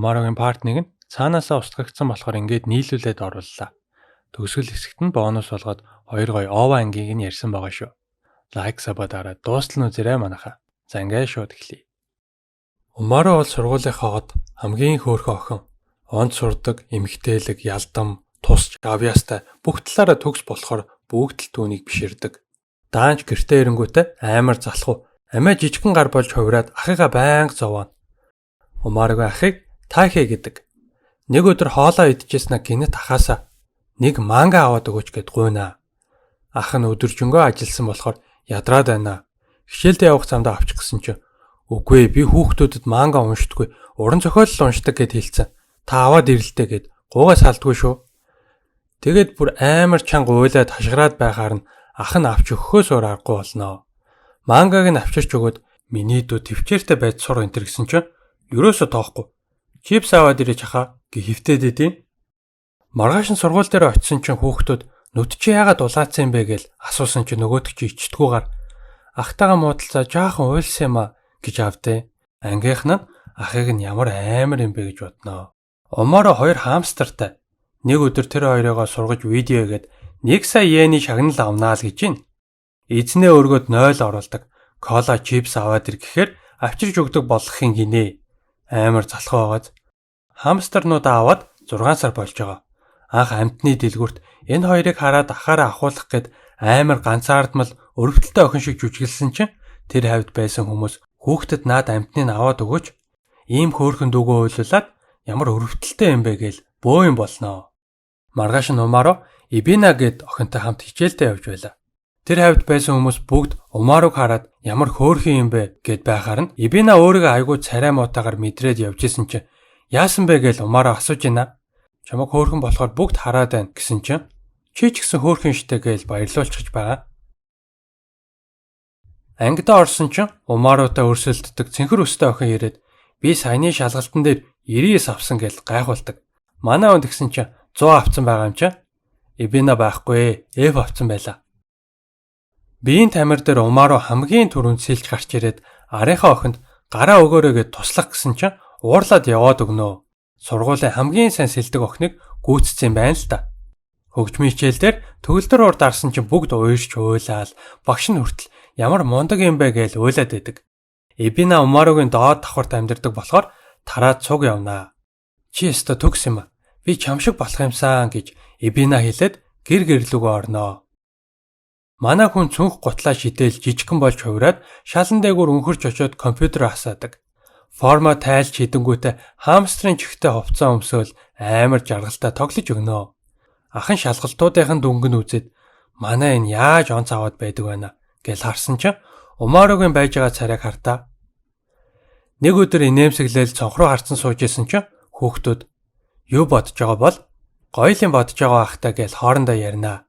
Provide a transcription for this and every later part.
Умарогийн part 1 нь цаанаасаа устгагдсан болохоор ингээд нийлүүлээд орууллаа. Төгсгөл хэсэгт нь бонус болгоод хоёр гоё OVA ангийг нь ярьсан байгаа шүү. Like, sub дараад дуустал нь үзээрэй манайхаа. За, ингээд шууд эхлэе. Умаро бол сургуулийнхаа од, хамгийн хөөрхөн охин. Онц сурдаг, эмэгтэйлэг, ялдам, тусч, авьяастай, бүх талаараа төгс болохоор бүгд л түүнийг биширдэг. Даанч гэртээ ирэнгүүтээ амар залхуу, амиа жижигхэн гар болж хувираад ахыгаа байнга зовооно. Умарогийн ахыг Тайхэ гэдэг. Нэг өдөр хоолоо идчихсэн гэнэт ахаасаа нэг манга аваад өгөөч гэд гуйнаа. Ах нь өдөржингөө ажилласан болохоор ядраад байна. Хичээлдээ явах замдаа авчих гэсэн чинь "Үгүй ээ, би хүүхдүүдэд манга уншдаггүй, уран зохиол л уншдаг гэд хэлсэн. Та аваад ирэлтэй" гэд гуйгаа салдгүй шүү. Тэгээд бүр амар чанга уйлаад хашгираад байхаар нь ах нь авч өгөхөөс өөр аргагүй болноо. Мангаг нь авчирч өгөөд "Миний дүү тэвчээртэй байж сур" энэ гэсэн чинь ерөөсө тоохгүй. "Чипс аваад ирэж хаа" гэж хэвтээд идэв. Маргааш нь сургууль дээр очисон чинь хүүхдүүд "Нүд чи яагаад улаацсан юм бэ?" гэж асуусан чинь нөгөөдөг чи ичдгүүгээр "Ахтайгаа муудалцаа жаахан уйлсан юм а" гэж авдээ. Ангийнх нь ахыг нь ямар амар юм бэ гэж бодноо. Умаро хоёр хамстертай. Нэг өдөр тэр хоёрыгоо сургаж видео хийгээд 1 сая йений шагнал авнаа л гэж байна. Эзнээ өргөөд 0 оруулдаг. Кола, чипс аваад ир гэхээр авчирч өгдөг болгохын гинэ. Амар залхуу байгааз. Хамстернуудаа аваад 6 сар болж байгаа. Анх амьтны дэлгүүрт энэ хоёрыг хараад ахаараа авахуулах гээд амар ганцаардмал, өрөвдөлтэй охин шиг жүжиглэсэн чинь тэр хавьд байсан хүмүүс "Хүүхдэд наад амьтныг аваад өгөөч. Ийм хөөрхөн дүүгөө уйлуулад ямар өрөвдөлтэй юм бэ" гээл бөө юм болноо. Маргааш нь Умаро Ибина гэд охинтой хамт хичээлдээ явж байлаа. Тэр хавьд байсан хүмүүс бүгд Умаруг хараад ямар хөөрхөн юм бэ гэд байхаар нь Ибина өөрийгөө айгүй царай муутайгаар мэдрээд явж исэн чинь "Яасан бэ?" гээл Умаро асууж байна. "Чамайг хөөрхөн болохоор бүгд хараад байна" гэсэн чинь "Чи ч гэсэн хөөрхөн штэ" гээл баярлуулчихж байгаа. Ангидаа орсон чинь Умарутай өрсөлддөг цэнхэр үстэй охин ирээд "Би саяны шалгалтан дээр 99 авсан" гээл гайхуулдаг. Манай хүн тэгсэн чинь 100 авсан байгаа юм чи. Ибина байхгүй, F авсан байлаа. Биеийн тамир дээр Умаро хамгийн түрүүнд сэлж гарч ирээд арынхаа охинд гараа өгөөрэй гэд туслах гэсэн чинь уурлаад яваад өгнө. Сургуулийн хамгийн сайн сэлдэг охиныг гүйцэтсэн юм байна л да. Хөгжмийн хичээл дээр төгөлдөр хуур дарсан чинь бүгд уйрч уйлаал, багш нь хүртэл ямар мундаг юм бэ гээл уйлаад байдаг. Эбина Умарогийн доод давхарт амьдардаг болохоор тараад цуг явнаа. "Чи ёстой төгс юм а. Би чам шиг болох юмсан" гэж Эбина хэлээд гэр гэрлүүгөө орноо. Манай хүн цүнх гутлаа шидээл жижигхэн болж хувираад шалан дээгүүр өнхөрч очиод компьютер асаадаг. Формоо тайлж хидэнгүүтээ хамстрын чихтэй хувцас өмсөөл амар жаргалтай тоглож өгнө. Ах нь шалгалтуудын дүнг нь үзээд "Манай энэ яаж онц аваад байдаг байна" гэж харсан чинь Умарогийн байж байгаа царайг хартаа. Нэг өдөр инээмсэглээл цонх руу харцсан сууж исэн чинь хүүхдүүд "Юу бодож байгаа бол?" "Гоё юм бодож байгаа ах та" гэж хоорондоо ярина.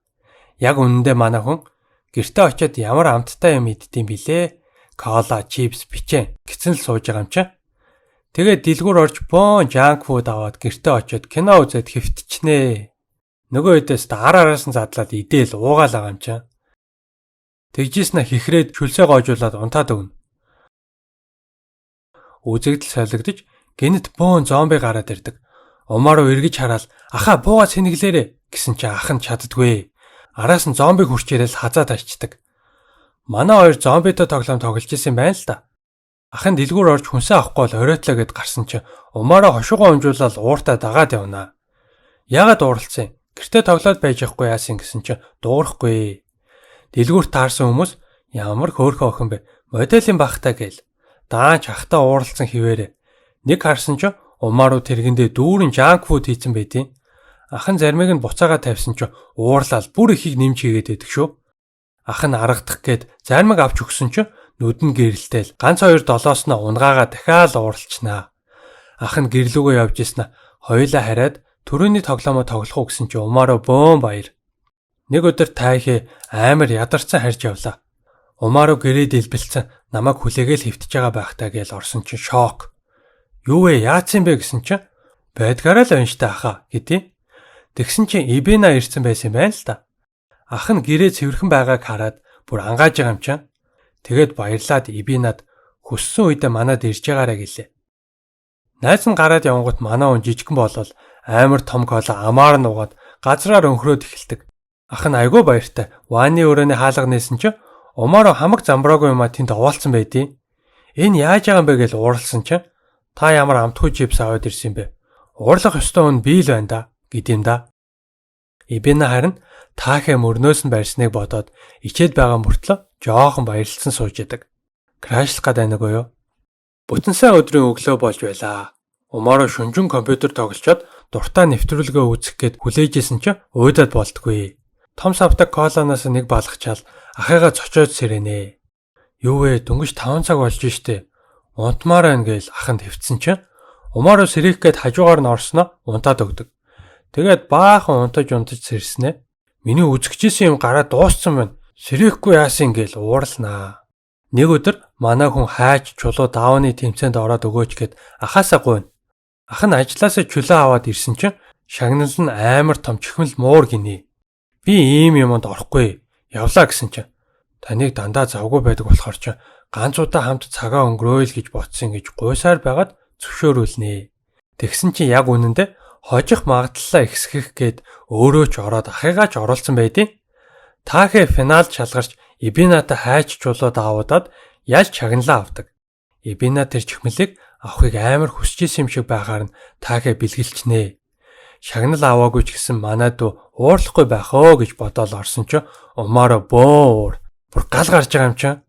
Яг үнэндээ манай хүн гэртээ очиод ямар амттай юм иддэм билээ. Кола, чипс, печень гэсэн л сууж байгаа юм чи. Тэгээд дэлгүүр орж бөөн junk food аваад гэртээ очиод кино үзээд хэвтчихнэ. Нөгөө хэдээс ар араас нь задлаад идээл уугаал байгаа юм чи. Тэгжсэн хихрээд шүлсээ гоожуулаад унтаад өгнө. Үзэгдэл солигдож гэнэт бөөн зомби гараад ирдэг. Умаро эргэж хараад "Ахаа, бууга цэнэглээрэ" гэсэн чи ах нь чаддгүй. Араас нь зомби хурч ирээл хазаа ташчдаг. Манай хоёр зомбитой тоглоом тоглож исэн байна л да. Ах нь дэлгүүр орж хүнсээ авахгүй бол оройтлоо гэд гарсан чи Умаро хошуугаа унжуулаад ууртаа дагаад явна. "Яагаад ууралцсан? Гэртээ тоглоод байж явахгүй яасан?" гэсэн чи дуурахгүй. Дэлгүүрт таарсан хүмүүс "Ямар хөөрхөн охин бэ? Моделийн бахтай" гээл. Даанч ахтаа ууралцсан хിവэрэ. Нэг харсан чи Умару тэргэндээ дүүрэн junk food хийцэн байдیں۔ Ах нь заримыг нь буцаага тавьсан чи уурлал бүр ихийг нэмж хийгээд байдаг шүү. Ах нь аргадах гээд заримыг авч өгсөн чи нүд нь гэрэлтэл ганц хоёр долоосноо унгаагаа дахиад ууралчнаа. Ах нь гэрлүүгөө явж ирсэн хоёулаа хараад түрүүний тоглоомоо тоглох уу гэсэн чи Умаро бөөн баяр. Нэг өдөр Тайхэ амар ядарсан харж явлаа. Умаро гэрээ дэлбэлцэн намайг хүлээгээл хэвтэж байгаа байх таа гээл орсон чинь шок. "Юу вэ, яатсан бэ?" гэсэн чинь "Байдгаараа л байна штэ, ахаа" гэдیں۔ Тэгсэн чинь Ибина ирсэн байсан юм байна л да. Ах нь гэрээ цэвэрхэн байгааг хараад бүр ангааж байгаа юм чинь. Тэгээд баярлаад Ибинад хүссэн үедээ манад ирж байгаарэ гэлээ. Найз нь гараад явангууд манай хүн жижигхэн болол амар том кола амаар нь угаад газраар өнхрөөд эхэлдэг. Ах нь айгүй баяртай. Ванны өрөөний хаалга нээсэн чинь Умаро хамаг замбраагүй юмаа тэнд овоолцсон байдیں۔ Энэ яаж байгаа юм бэ гэж ууралсан чинь та ямар амтгүй чипс аваад ирсэн юм бэ? Уурлах ёстой хүн би л байна да гэдэм да. Ибина харин таахэ мөрнөөс нь барьсныг бодоод ичээд байгаа мөртлөө жоохон баярлцсан сууж идэг. Крашлах гад байна уу юу? Бүтэн сайн өдрийн өглөө болж байлаа. Умаро шүнжин компьютер тоглолцоод дуртай нэвтрүүлгээ үзэх гээд хүлээжсэн чинь уйдаад болтгүй. Том савтаг колоноос нэг балгачаал ахыгаа цочоод сэрэнэ. Юу вэ? Дөнгөж 5 цаг болж штэ. Унтмаар байна гээл аханд хэвтсэн чинь Умаро сэрэх гээд хажуугаар нь орсноо унтаад өгдөг. Тэгээд баахан унтаж унтаж сэрснэ. Миний үзэхжсэн юм гараа дууссан байна. Сэрэхгүй яасан гээл уурлнаа. Нэг өдөр манай хүн хайч чулуу даавны тэмцээнд ороод өгөөч гэд ахаасаа гуйна. Ах нь ажилласаа чөлөө аваад ирсэн чинь шагнал нь амар том чихмэл муур гинэ. Би ийм юмд орохгүй. Явлаа гэсэн чинь таныг дандаа завгүй байдаг болохоор чинь ганц удаа хамт цагаа өнгөрөөе л гэж бодсон гэж гуйсаар байгаад зөвшөөрүүлнэ. Тэгсэн чинь яг үнэндээ хожих магадлалаа ихсгэх гээд өөрөө ч ороод ахыгаа ч оруулсан байдیں۔ Таахэ финалд шалгарч Ибината хайч чулуу даавуудаад ялж шагналаа авдаг. Ибина тэр чихмэлийг авахыг амар хүсэж исэн юм шиг байхаар нь таахэ бэлгэлчнэ. Шагнал аваагүй ч гэсэн манай дүү уурлахгүй байх оо гэж бодоол орсон чинь Умаро бөөн уур. Бүр гал гарч байгаа юм чинь.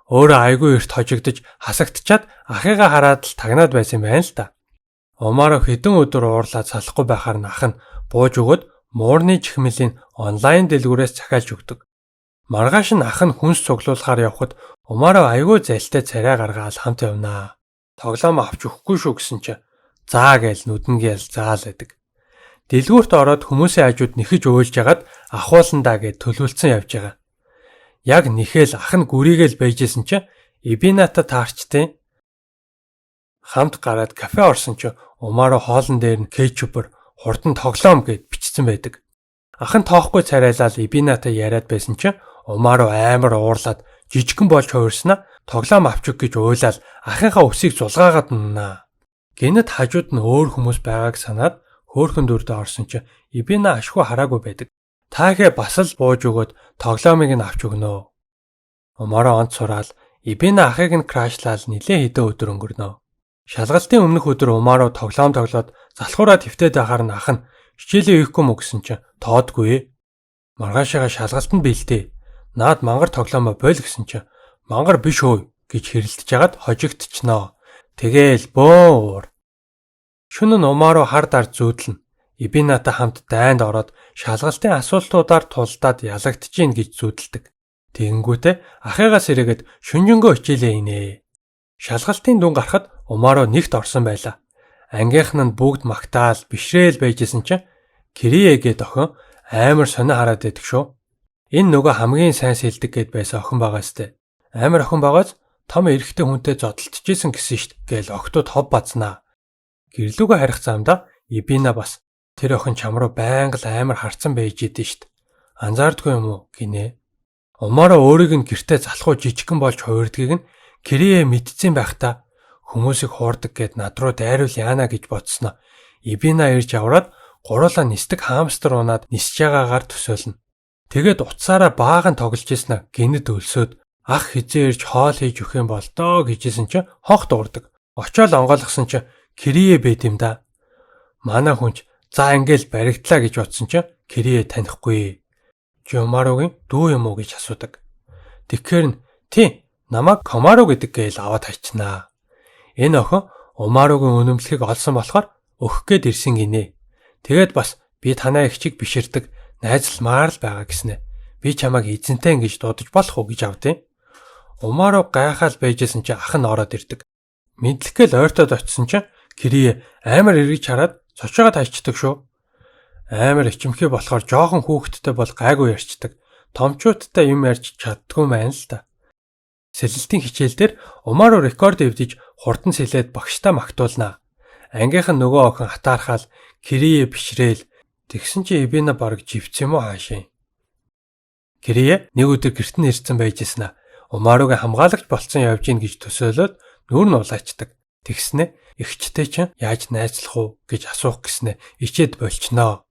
Өөрөө айгүй эрт хожигдож хасагдчаад ахыгаа хараад л тагнаад байсан юм байна л та. Умаро хэдэн өдөр уурлаад салахгүй байхаар нь ах нь бууж өгөөд муурны чихмэлийн онлайн дэлгүүрээс захиалж өгдөг. Маргааш нь ах нь хүнс цуглуулахаар явхад Умаро айгүй залтай царай гаргаал хамт явнаа. Тоглоом авч өгөхгүй шүү гэсэн чинь заа гээл нүдэнгээл заал байдаг. Дэлгүүрт ороод хүмүүсийн хажууд нэхэж уйлж хагаад ахууландаа гэд төлөвлөсөн явж байгаа. Яг нэхэл ах нь гүрийгээл байжсэн чинь Ибината таарчтیں۔ Хамт гараад кафе орсон чинь Умаро хоолн дээр нь кетчупер хурдан тоглоом гэд бичсэн байдаг. Ах нь тоохгүй царайлал Ибината яриад байсан чинь Умаро амар уурлаад жижигхэн болж хувирснаа тоглоом авч өг гэж уйлал ахынхаа үсийг зулгаагаад уннаа. Гэнэт хажууд нь өөр хүмүүс байгааг санаад хөөхөн дүрдээ орсон чинь Ибина ашгүй хараагүй байдаг. Таахэ бас л бууж өгөөд тоглоомыг нь авч өгнө. Умаро онц сураал Ибина ахыг нь крашлал нилээ хэдэн өдөр өнгөрнө. Шалгалтын өмнөх өдөр Умаро тоглоом тоглоод залхуураа твтээд байхаар нь ах нь хичээлээ хийхгүй мө гэсэн чинь тоодгүй. Маргаашаага шалгалтанд бэлдээ. Наад мангар тоглоомоо боль гэсэн чинь мангар биш өө гэж хэрэлдэж хагаад хожигдчихноо. Тэгээл бөөн уур. Шөнө нь Умаро хар дар зүүдлэн. Ибината хамт дайнд ороод шалгалтын асуултуудаар тулдаад ялагдчихээн гэж зүүдэлдэг. Тэгэнгүүтээ ахыгаас сэрээгээд шүнжэнгөө хичээлээ инэ. Шалгалтын дүн гарахад Умаро нэгт орсон байлаа. Ангийнх нь бүгд магтаал бишрээл байжсэн чинь Кирие гээд охин амар сонио хараад байдаг шүү. Энэ нөгөө хамгийн сайн сэлдэг гээд байсан охин байгаа сте. Амар охин байгааз том эрэгтэй хүнтэй зодтолтжсэн гэсэн шт гээл охтууд хов базнаа. Гэрлүүгээ харих замдаа Ибина бас тэр охин чам руу байнга л амар харцсан байж идэв шт. Анзаардгүй юм уу гинэ. Умаро өөрийг нь гэртээ залхуу жижигхэн болж хувирдгийг нь Кирие мэдсэн байх та. Хүмүүсийг хуурдаг гэд над руу дайруул яана гэж бодсноо. Ибина ирж авраад гуруулаа нисдэг хамстер унаад нисэж байгаагаар төсөөлнө. Тэгээд утсаараа баахан тоглож ийснэ гинэд өлсөөд ах хизээ ирж хоол хийж өгөх юм бол доо гэжсэн чинь хонх дуурдаг. Очоол онгойлгосон чинь Кирие байд юм да. Манай хүнч за ингээл баригдлаа гэж бодсон чинь Кирие танихгүй. Жумаругийн дүү юм уу гэж асуудаг. Тэгэхээр нь тий намайг Комаро гэдэг гээл аваад хайчнаа. Энэ охин Умаругийн үнэмлэхийг олсон болохоор өгөх гээд ирсэн гинэ. Тэгээд бас би танай эгчийг биширдэг найзалмаар л байгаа гэснэ. Би чамайг эзэнтэй ингэж дуудаж болох уу гэж авдیں۔ Умаро гайхаал байжсэн чинь ах нь ороод ирдэг. Мэдлэх гээл ойртоод очисон чинь Кирие амар эргэж хараад цочоогоод хайчдаг шүү. Амар ичимхий болохоор жоохон хүүхэдтэй бол гайгүй ярьцдаг. Томчуудтай юм ярьж чаддгүй маань л та. Сэлэлтийн хичээл дээр Умаро рекорд эвдэж хурдан сэлээд багштай магтуулнаа. Ангийнх нь нөгөө охин хатаархаал Кирие бишрээл тэгсэн чи Ибина бараг живцсэн юм уу хаашаа. Кирие нэг өдөр гэрт нь ирсэн байж эснэ. Умаругийн хамгаалагч болцсон явж гин гэж төсөөлөөд нүүр нь улаачдаг. Тэгснэ Эгчтэй чинь яаж найзлах уу гэж асуух гэснээ ичээд болчихноо.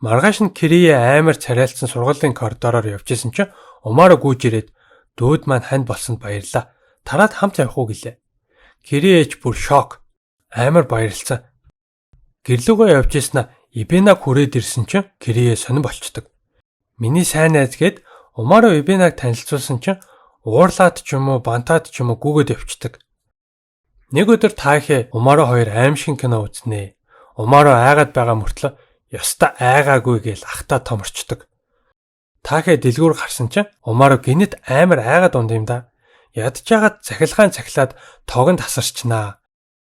Маргааш нь Кирие амар царайлцсан сургуулийн коридороор явж исэн чинь Умаро гүйж ирээд дүүд маань ханд болсонд баярлаа. Тараад хамт явах уу гэлээ. Кириэч бүр шок. Амар баярлцсан. Гэрлүүгээ явж ийснаа Ибинаг хүрээд ирсэн чинь Кирие сонин болчдөг. Миний сайн найз гээд Умаро Ибинаг танилцуулсан чинь уурлаад ч юм уу бантаад ч юм уу гүгээд явчихдаг. Нэг өдөр Таахе Умаро хоёр аимшиг кино үзнэ. Умаро айгаад байгаа мөртлөө ёстой айгаагүй гээл ахтаа томорчдөг. Таахе дэлгүүр гарсан чинь Умаро гинэт амар айгаад унд юм да. Ядж байгаад цахилгаан цахилаад тогонд тасарчнаа.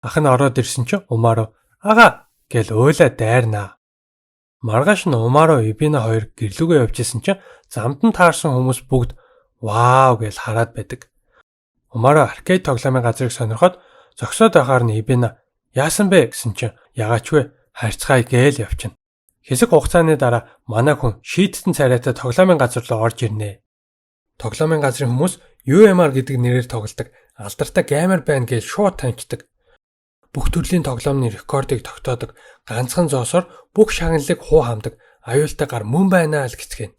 Ах нь ороод ирсэн чинь Умаро ага гээл уйлаа дайрнаа. Маргааш нь Умаро Ибина хоёр гэрлүүгээ явж исэн чинь замд нь таарсан хүмүүс бүгд вау гээл хараад байдаг. Умаро arcade тоглоомын газрыг сонирхоод зогсоод байхаар нь Ибина яасан бэ гэсэн чинь ягаачгүй харьцгаая гээл явчихна. Хэсэг хугацааны дараа манай хүн шийдтэн царайтай тоглоомын газар руу орж ирнэ. Тоглоомын газрын хүмүүс UMR гэдэг нэрээр тоглодог алдартай gamer байна гэж шууд таньчдаг. Бүх төрлийн тоглоомны рекордыг тогтоодог, ганцхан зоосоор бүх шагналыг хуу хамдаг аюултай гар мөн байна л гэцгэн.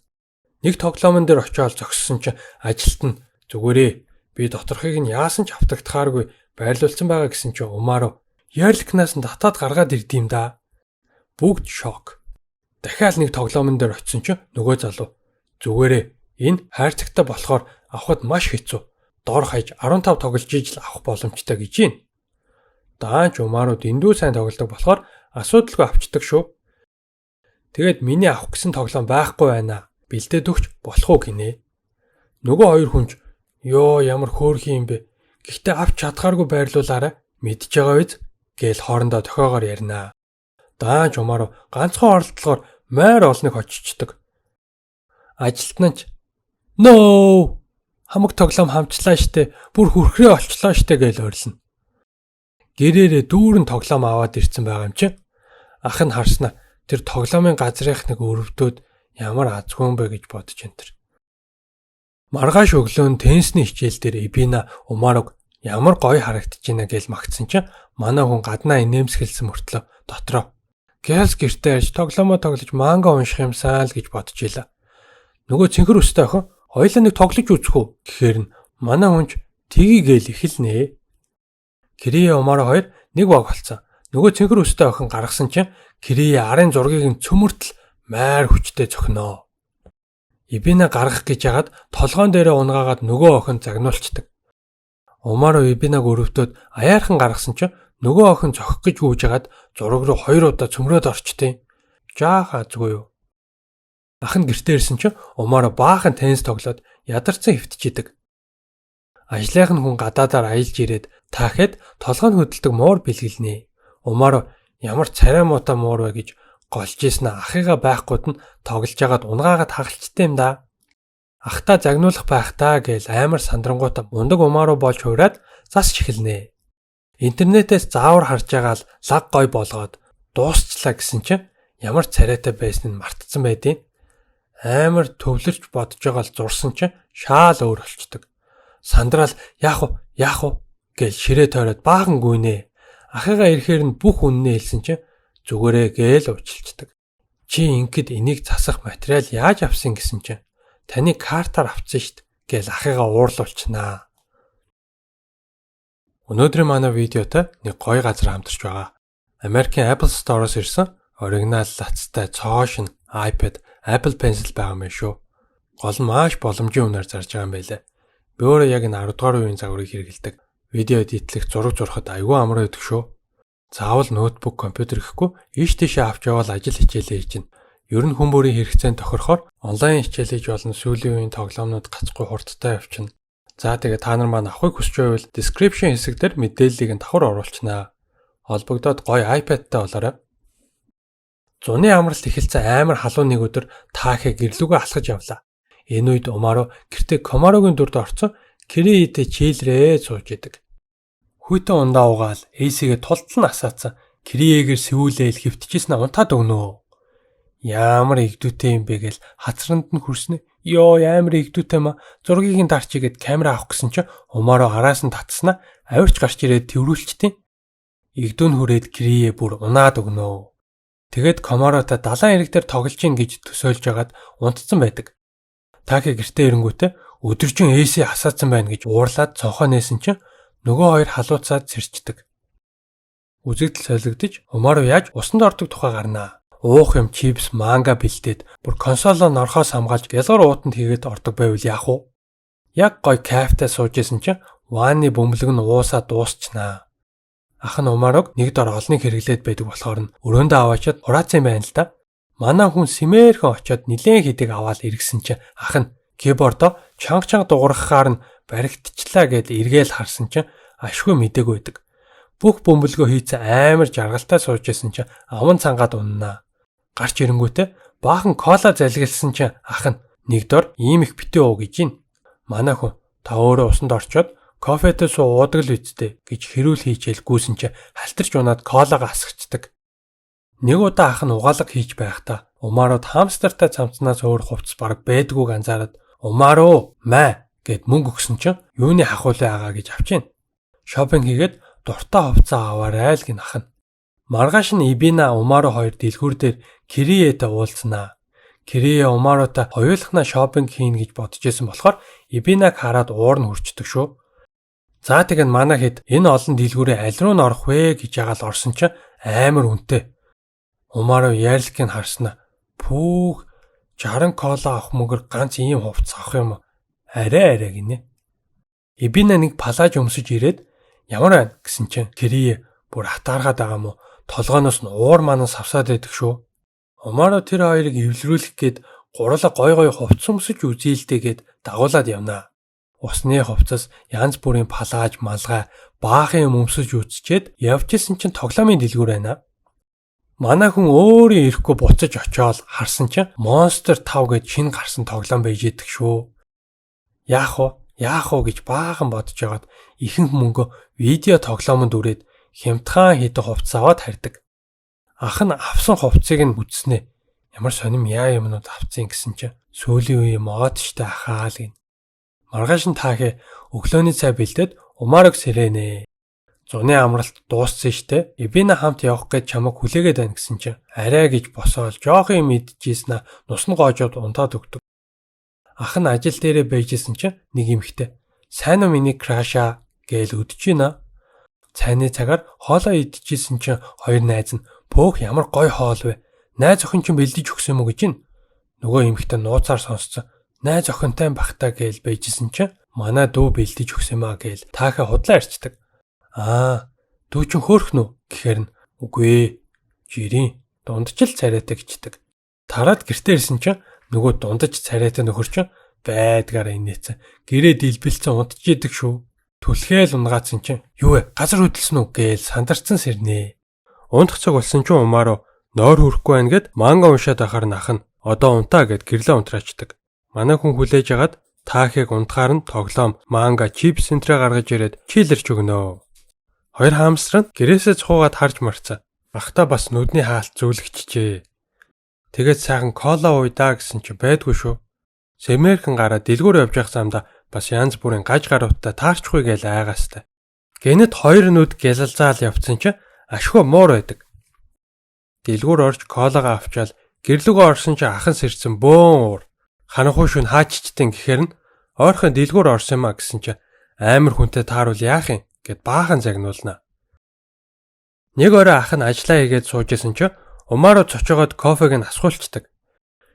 Нэг тоглоомн дээр очиод зогссон чинь ажилт нь зүгээрээ би доторхыг нь яасан ч автагдахааргүй байрлуулсан байгаа гэсэн чинь Умаро ярликнаас нь татаад гаргаад ирд юм да. Бүгд шок. Дахиад нэг тоглоомн дээр очисон чинь нөгөө залуу зүгээрээ энэ хайрцагтай болохоор авахд маш хэцүү. Дор хаяж 15 тоглож ижил авах боломжтой гэж байна. Даанч Умаро дэндүү сайн тоглодог болохоор асуудалгүй авчдаг шүү. Тэгээд миний авах гэсэн тоглоом байхгүй байна. Бэлдээд өгч болох уу гинэ. Нөгөө хоёр хүн ч ёо ямар хөөрхөн юм бэ. Гэхдээ авч чадхааргүй байрлуулаарай. Мэдж байгаа биз гээл хоорондоо тохиогоор ярина. Даанч Умаро ганцхан оролдлогоор мойр олныг хоччдөг. Ажилтан нь ч "No! Хамаг тоглоом хамчлаа штэ. Бүр хүрхрээ олчлоо штэ" гээл ойрлно. Гэрээрээ дүүрэн тоглоом аваад ирсэн байгаа юм чи. Ах нь харснаа тэр тоглоомын газрынх нэг өрөвдөөд ямар азгүй юм бэ гэж бодож энэ төр. Маргааш өглөө нь теннисний хичээл дээр Эбина Умарог ямар гоё харагдаж байна гэж магтсан чинь манай хүн гаднаа инээмсэглэсэн мөртлөө дотроо Гэлс гэртээ ирж тоглоомоо тоглож манга унших юмсан л гэж бодож илаа. Нөгөө цэнхэр өстэй охин хоёулаа нэг тоглож үзэх үү гэхээр нь манай хүн ч тгий гээл эхэлнэ. Кирие Умаро хоёр нэг баг болцсон. Нөгөө цэнхэр өстэй охин гаргасан чинь Кирие арын зургийг нь цөмөртөл майр хүчтэй цохиноо. Ибина гаргах гэж ягаад толгоон дээрээ унгаагаад нөгөө охин загнуулцдаг. Умаро Ибинаг өрөвдөөд аяархан гаргасан чинь нөгөө охин цохих гэж гүйж хагаад зураг руу хоёр удаа цөмрөөд орчтیں۔ Жааха азгүй юу. Ах нь гэртээ ирсэн чинь Умаро баахан теннис тоглоод ядарсан хэвтчихийдэг. Ажлынх нь хүн гадаадаар аялж ирээд таахад толгой нь хөдөлдөг муур бэлгэлнэ. Умаро ямар царай муутай муур вэ гэж голж ийсэн ахыгаа байхгүйд нь тоглож хагаад унгаагаад хагалчтай юм да. Ахтаа загнуулах байх таа гээл амар сандрангуйта мундаг Умаро болж хуураад засч эхэлнэ. Интернетээс заавар харж байгаа л лаг гой болгоод дуусчлаа гэсэн чинь ямар царайтай байсан нь мартцсан байдیں۔ Амар төвлөрч бодож байгаа л зурсан чинь шаал өөр болчдөг. Сандраал яах вэ? Яах вэ? Гээл ширээ тойроод баахан гүйнэ. Ахыгаа ирэхээр нь бүх үннээ хэлсэн чинь зүгээрээ гээл уучлцдаг. Чи ингээд энийг засах материал яаж авсан гэсэн чинь таны картаар авцсан штт гээл ахыгаа уурлуулчнаа. Өнөөдрийн манай видеотой нэг гоё газар хамтарч байгаа. Америкийн Apple Store-оос ирсэн оригинал лацтай цоо шинэ iPad, Apple Pencil байгаа юм шүү. Гол нь маш боломжийн үнээр зарж байгаа юм байлээ. Би өөрөө яг энэ 10 дугаар үеийн загварыг хэрэглэдэг. Видео edit лэх, зураг зурхад аюул амар байдаг шүү. Заавал ноутбук, компьютер гэхгүй ийш тийшээ авч явбал ажил хичээлээ хийж. Ер нь хүн бүрийн хэрэгцээнд тохирохоор онлайн хичээл хийж болно, сүүлийн үеийн тоглоомнууд гацхгүй хурдтай явчихна. За тэгээ та нар маань авахыг хүсч байвал description хэсэг дээр мэдээллийг нь давхар оруулчихнаа. Холбогдоод гоё iPad-тай болоорой. Зуны амралт эхэлсэн амар халуун нэг өдөр Таахе гэрлүүгээ алхаж явлаа. Энэ үед Умаро гэртээ Комарогийн дүрд орцсон Кириитэй chill рээ сууж идэг. Хүйтэн ундаа угаал AC-гээ тултал нь асаацсан Кириэгээр сэвүүлээл хэвтчихсэн унтаад өгнө. Ямар эгдүүтэй юм бэ гэл хацранд нь хүрснэ. Йоо амар эгдүүтэй ма зургийг нь дарчигээд камера авах гэсэн чинь Умаро араас нь татснаа авирч гарч ирээд тэрврүүлчихдээ. Игдүүн хүрээд Крие бүр унаад өгнө. Тэгээд Комарота далайн эрэг дээр тоглож гин гэж төсөөлж байгаад унтцсан байдаг. Таки гэртээ ирэнгүүтээ өдөржин Эйси хасаацсан байна гэж уурлаад цонхоо нээсэн чинь нөгөө хоёр халууцаад сэрчдэг. Үзэгдэл солигдож Умару яаж усанд ордог тухай гарнаа. Уух юм чипс, манга бэлдээд бүр консолоо норхоос хамгаалж гялгар уутанд хийгээд ордог байвал яах вэ? Яг гой кафетай сууж исэн чинь ванны бөмбөлөг нь уусаа дуусчнаа. Ах нь Умаруг нэг дор олныг хэрэглээд байдаг болохоор нь өрөөндөө аваачаад хураацсан байна л да. Манай хүн сэмээрхэн очиод нилээн хэдэг аваад иргсэн чинь ах нь keyboard-оо чанга чанга дуургахаар нь баригдчихлаа гэд эргээл харсан чинь ашгүй мдээгүй байдаг. Бүх бөмбөлгөө хийцэн амар жаргалтай сууж исэн чинь аван цангаад уннаа. Гарч ирэнгүүтээ баахан кола залгилсан чинь ах нь нэг дор ийм их битүү уу гэж гин. Манай хүн та өөрөө усанд орчоод кофетэй суу уудаг л үсттэй гэж хэрүүл хийчихэл гүйсэн чинь халтарч унаад колагаа асгацдаг. Нэг удаа ах нь угаалга хийж байхдаа Умарууд хамстертай цамцнаас өөр хувцас бараг байдгүйг анзаараад "Умаруу маа" гэд мөнгө өгсөн чинь юуны хахуулаа агаа гэж авчийн. Шопинг хийгээд дуртай хувцас аваарай л гин ах нь. Маргааш нь Ибина Умару хоёр дэлгүүр дээр Кириэтэй уулзнаа. Кирие Умарутай хоёулахнаа шопинг хийнэ гэж бодож исэн болохоор Ибинаг хараад уур нь хөрчдөг шүү. За тэгэн манай хэд энэ олон дэлгүүрээ аль руу н орох вэ гэж ягаал орсон чинь амар үнэтэй. Умару ярликийг харснаа пүүх 60 кола авах мөнгөөр ганц ийм хувцас авах юм уу? Арай арай гинэ. Ибина нэг палаж өмсөж ирээд ямар байна гэсэн чинь Кирие бүр хатаархаад байгаа мó толгооноос нь уур манан савсаад байдаг шүү. Умару тэр хоёрыг эвлэрүүлэх гээд гурлаа гой гой хувцас өмсөж үзье л дээ гээд дагуулад явнаа. Усны хувцас, янз бүрийн палааж, малгай, баахан юм өмсөж үзчихэд явж исэн чинь тоглоомын дэлгүүр байна. Манай хүн өөрөө ирэхгүй буцаж очиод харсан чинь Monster 5 гэж шинэ гарсан тоглоом байж идэг шүү. Яах вэ? Яах вэ гэж баахан бодож байгаад ихэнх мөнгө видео тоглоомонд үрээд хямдхан хэдэн хувцас аваад харьдаг. Ах нь авсан хувцсыг нь үзснээ. Ямар сонирм яа юмнууд авцсан гэсэн чинь сүүлийн үеийн мод штэ ахаа л гин. Маргааш нь таахэ өглөөний цай бэлдээд Умарыг сэрэнэ. Зуны амралт дууссан штэ. Эбина хамт явах гэж чамайг хүлээгээд байна гэсэн чинь арай гэж босоол жоох юм идчихсэн нус нь гоожоод унтаад өгдөг. Ах нь ажил дээрээ байжсэн чинь нэг эмэгтэй "Сайн уу миний crush аа" гээл өдөж байна. Цайны цагаар хоолоо идчихсэн чинь хоёр найз нь "Пөөх ямар гоё хоол вэ? Найз охин чинь бэлдэж өгсөн юм уу" гэж байна. Нөгөө эмэгтэй нууцаар сонсцсон. Найз охинтой бахта гээл байжсэн чинь манай дүү бэлдэж өгсөн юм а гээл таахаа худлаа ярьцдаг. Аа, дүү чинь хөөрхөн үү гэхээр нь үгүй ээ. Жирийн дундчил царайтай гэждэг. Тараад гэртээ ирсэн чинь нөгөө дундаж царайтай нөхөр чинь байдгаараа инээцэн. Гэрээ дэлбэлцэн унтж идэг шүү. Түлхээл унгаацсан чинь юу вэ? Газар хөдөлсөн үү гээл сандарцсан сэрнэ. Унтах цаг болсон чинь Умару нойр хүрэхгүй байна гэд манга уншаад байхаар нах нь одоо унтаа гэд гэрлээ унтраачдаг. Манай хүн хүлээж агаад таахыг унтахаар нь тоглоом, манга, чипс центрээ гаргаж ирээд чилэрч өгнө. Хоёр хамстар нь гэрээсээ цухуугаад харж марцаа. Ахта бас нүдний хаалт зүүлгчжээ. Тэгээд сайхан кола ууя гэсэн чи байдгүй шүү. Сэмэрхэн гараад дэлгүүр явж явах замдаа бас янз бүрийн гаж гарууттай таарчихгүй гээл айгаастай. Гэнэт хоёр нүд гялалзаал явцсан чи ашгүй муур байдаг. Дэлгүүр орж колагаа авчаал гэрлүүгөө орсон чи ахан сэрсэн бөөн уур. Харанхуй шүн хааччтэн гэхээр нь ойрхон дэлгүүр орсон юм а гэсэн чи амар хүнтэй тааруул яах юм гэд баахан загнуулна. Нэг орой ах нь ажиллаа хийгээд сууж исэн чи Умару цочоогоод кофег нь асгуулцдаг.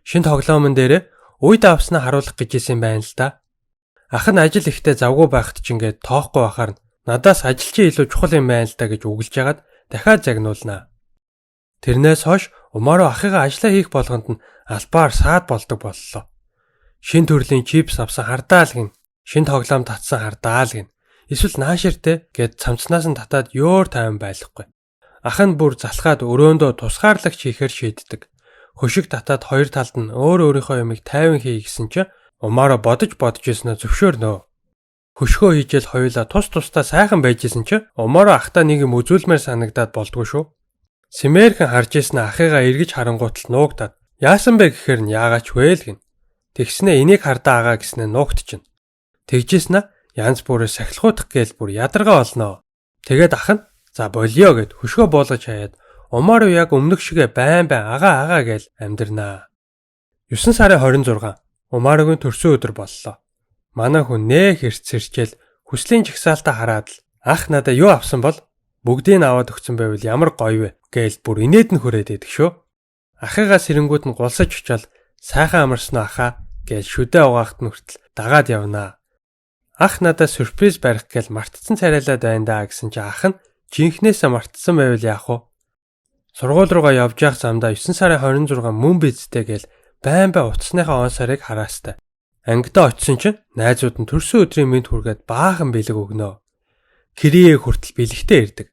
Шин тоглоомн дээрээ үйд авснаа харуулах гэж исэн байна л да. Ах нь ажил ихтэй завгүй байхад ч ингээд тоохгүй байхаар надаас ажил чи илүү чухал юм байна л да гэж үгэлж ягаад дахиад загнуулна. Тэрнээс хойш Умару ахыгаа ажлаа хийх болгонд нь албаар саад болдог боллоо. Шин төрлийн чипс авсан хардаал гин. Шин тоглоом татсан хардаал гин. Эсвэл нааширтэй гэд цамцнаас нь татаад ёор тайван байлахгүй. Ах нь бүр залхаад өрөөндөө тусгаарлагч хийхээр шийддэг. Хөшиг татаад хоёр талд нь өөр өөрийнхөө юмыг тайван хий гэсэн чинь Умараа бодож бодож ирснээ зөвшөөрнө. Хөшгөө хийжэл хоёулаа тус тусдаа сайхан байж исэн чинь Умараа ахтаа нэг юм үзүүлмээр санагдаад болдгоо шүү. Сэмэрхэн харж исэн ахыгаа эргэж харангуутал нуугдаад яасан бэ гэхээр нь яагаач вэ л гин. Тэгснээ энийг хардаа агаа гэснээ нуугдчихна. Тэгжсэн янз бүрээр сахилгуудах гээл бүр ядаргаа олноо. Тэгээд ах нь За болио гэд хөшгөө буулгаж хаяад Умару яг өмнөх шигэ байн байн агаа агаа гээл амьдрнаа. 9 сарын 26 Умаругийн төрсөн өдөр боллоо. Манай хүн нэх эрт сэрчээл хүслийн жагсаалтаа хараад л ах надаа юу авсан бол бүгдийг нь аваад өгсөн байвал ямар гоё вэ гээл бүр инээд нь хүрээд идэх шүү. Ахыгаа сэрэнгүүд нь гулсаж очиод сайхан амарсан уу ахаа гээл шүдэ угаахт нь хүртэл дагаад явнаа. Ах надаа сюрприз барих гээл мартцсан царайлаад байна даа гэсэн чи ах нь жинхнээсээ мартсан байвал яах вэ? Сургууль руугаа явж явах замдаа 9 сарын 26 мөн бидтэй гээл байн бай утасныхаа он сарыг хараастай. Ангидаа очисон чинь найзууд нь төрсөн өдрийн мэнд хүргээд баахан бэлэг өгнө. Крие хүртэл бэлэгтэй ирдэг.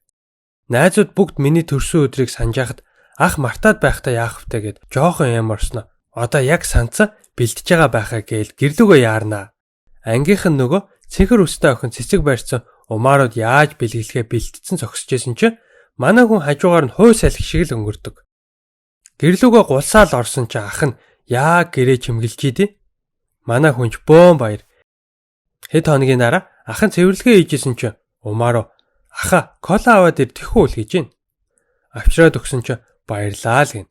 Найзууд бүгд миний төрсөн өдрийг санаж байхад ах мартаад байхдаа яах втэ гэд жоохон юм орсноо. Одоо яг санацсан бэлдэж байгаа байхаа гээл гэрлүүгөө яарнаа. Ангийнх нь нөгөө цэнхэр үстэй охин цэцэг барьсан Умарууд яаж бэлгэлэхээ бэлтцэн зогсож исэн чинь манай хүн хажуугаар нь хуу салхи шиг л өнгөрдөг. Гэрлүүгөө гулсаал орсон чинь ах нь яг гэрээ чимгэлж идэв. Манай хүн ч бөөн баяр. Хэд хоногийн дараа ах нь цэвэрлэгээ хийжсэн чинь Умаруу аха кола аваад ир тэхүү л гэж байна. Авчраад өгсөн чинь баярлаа л гин.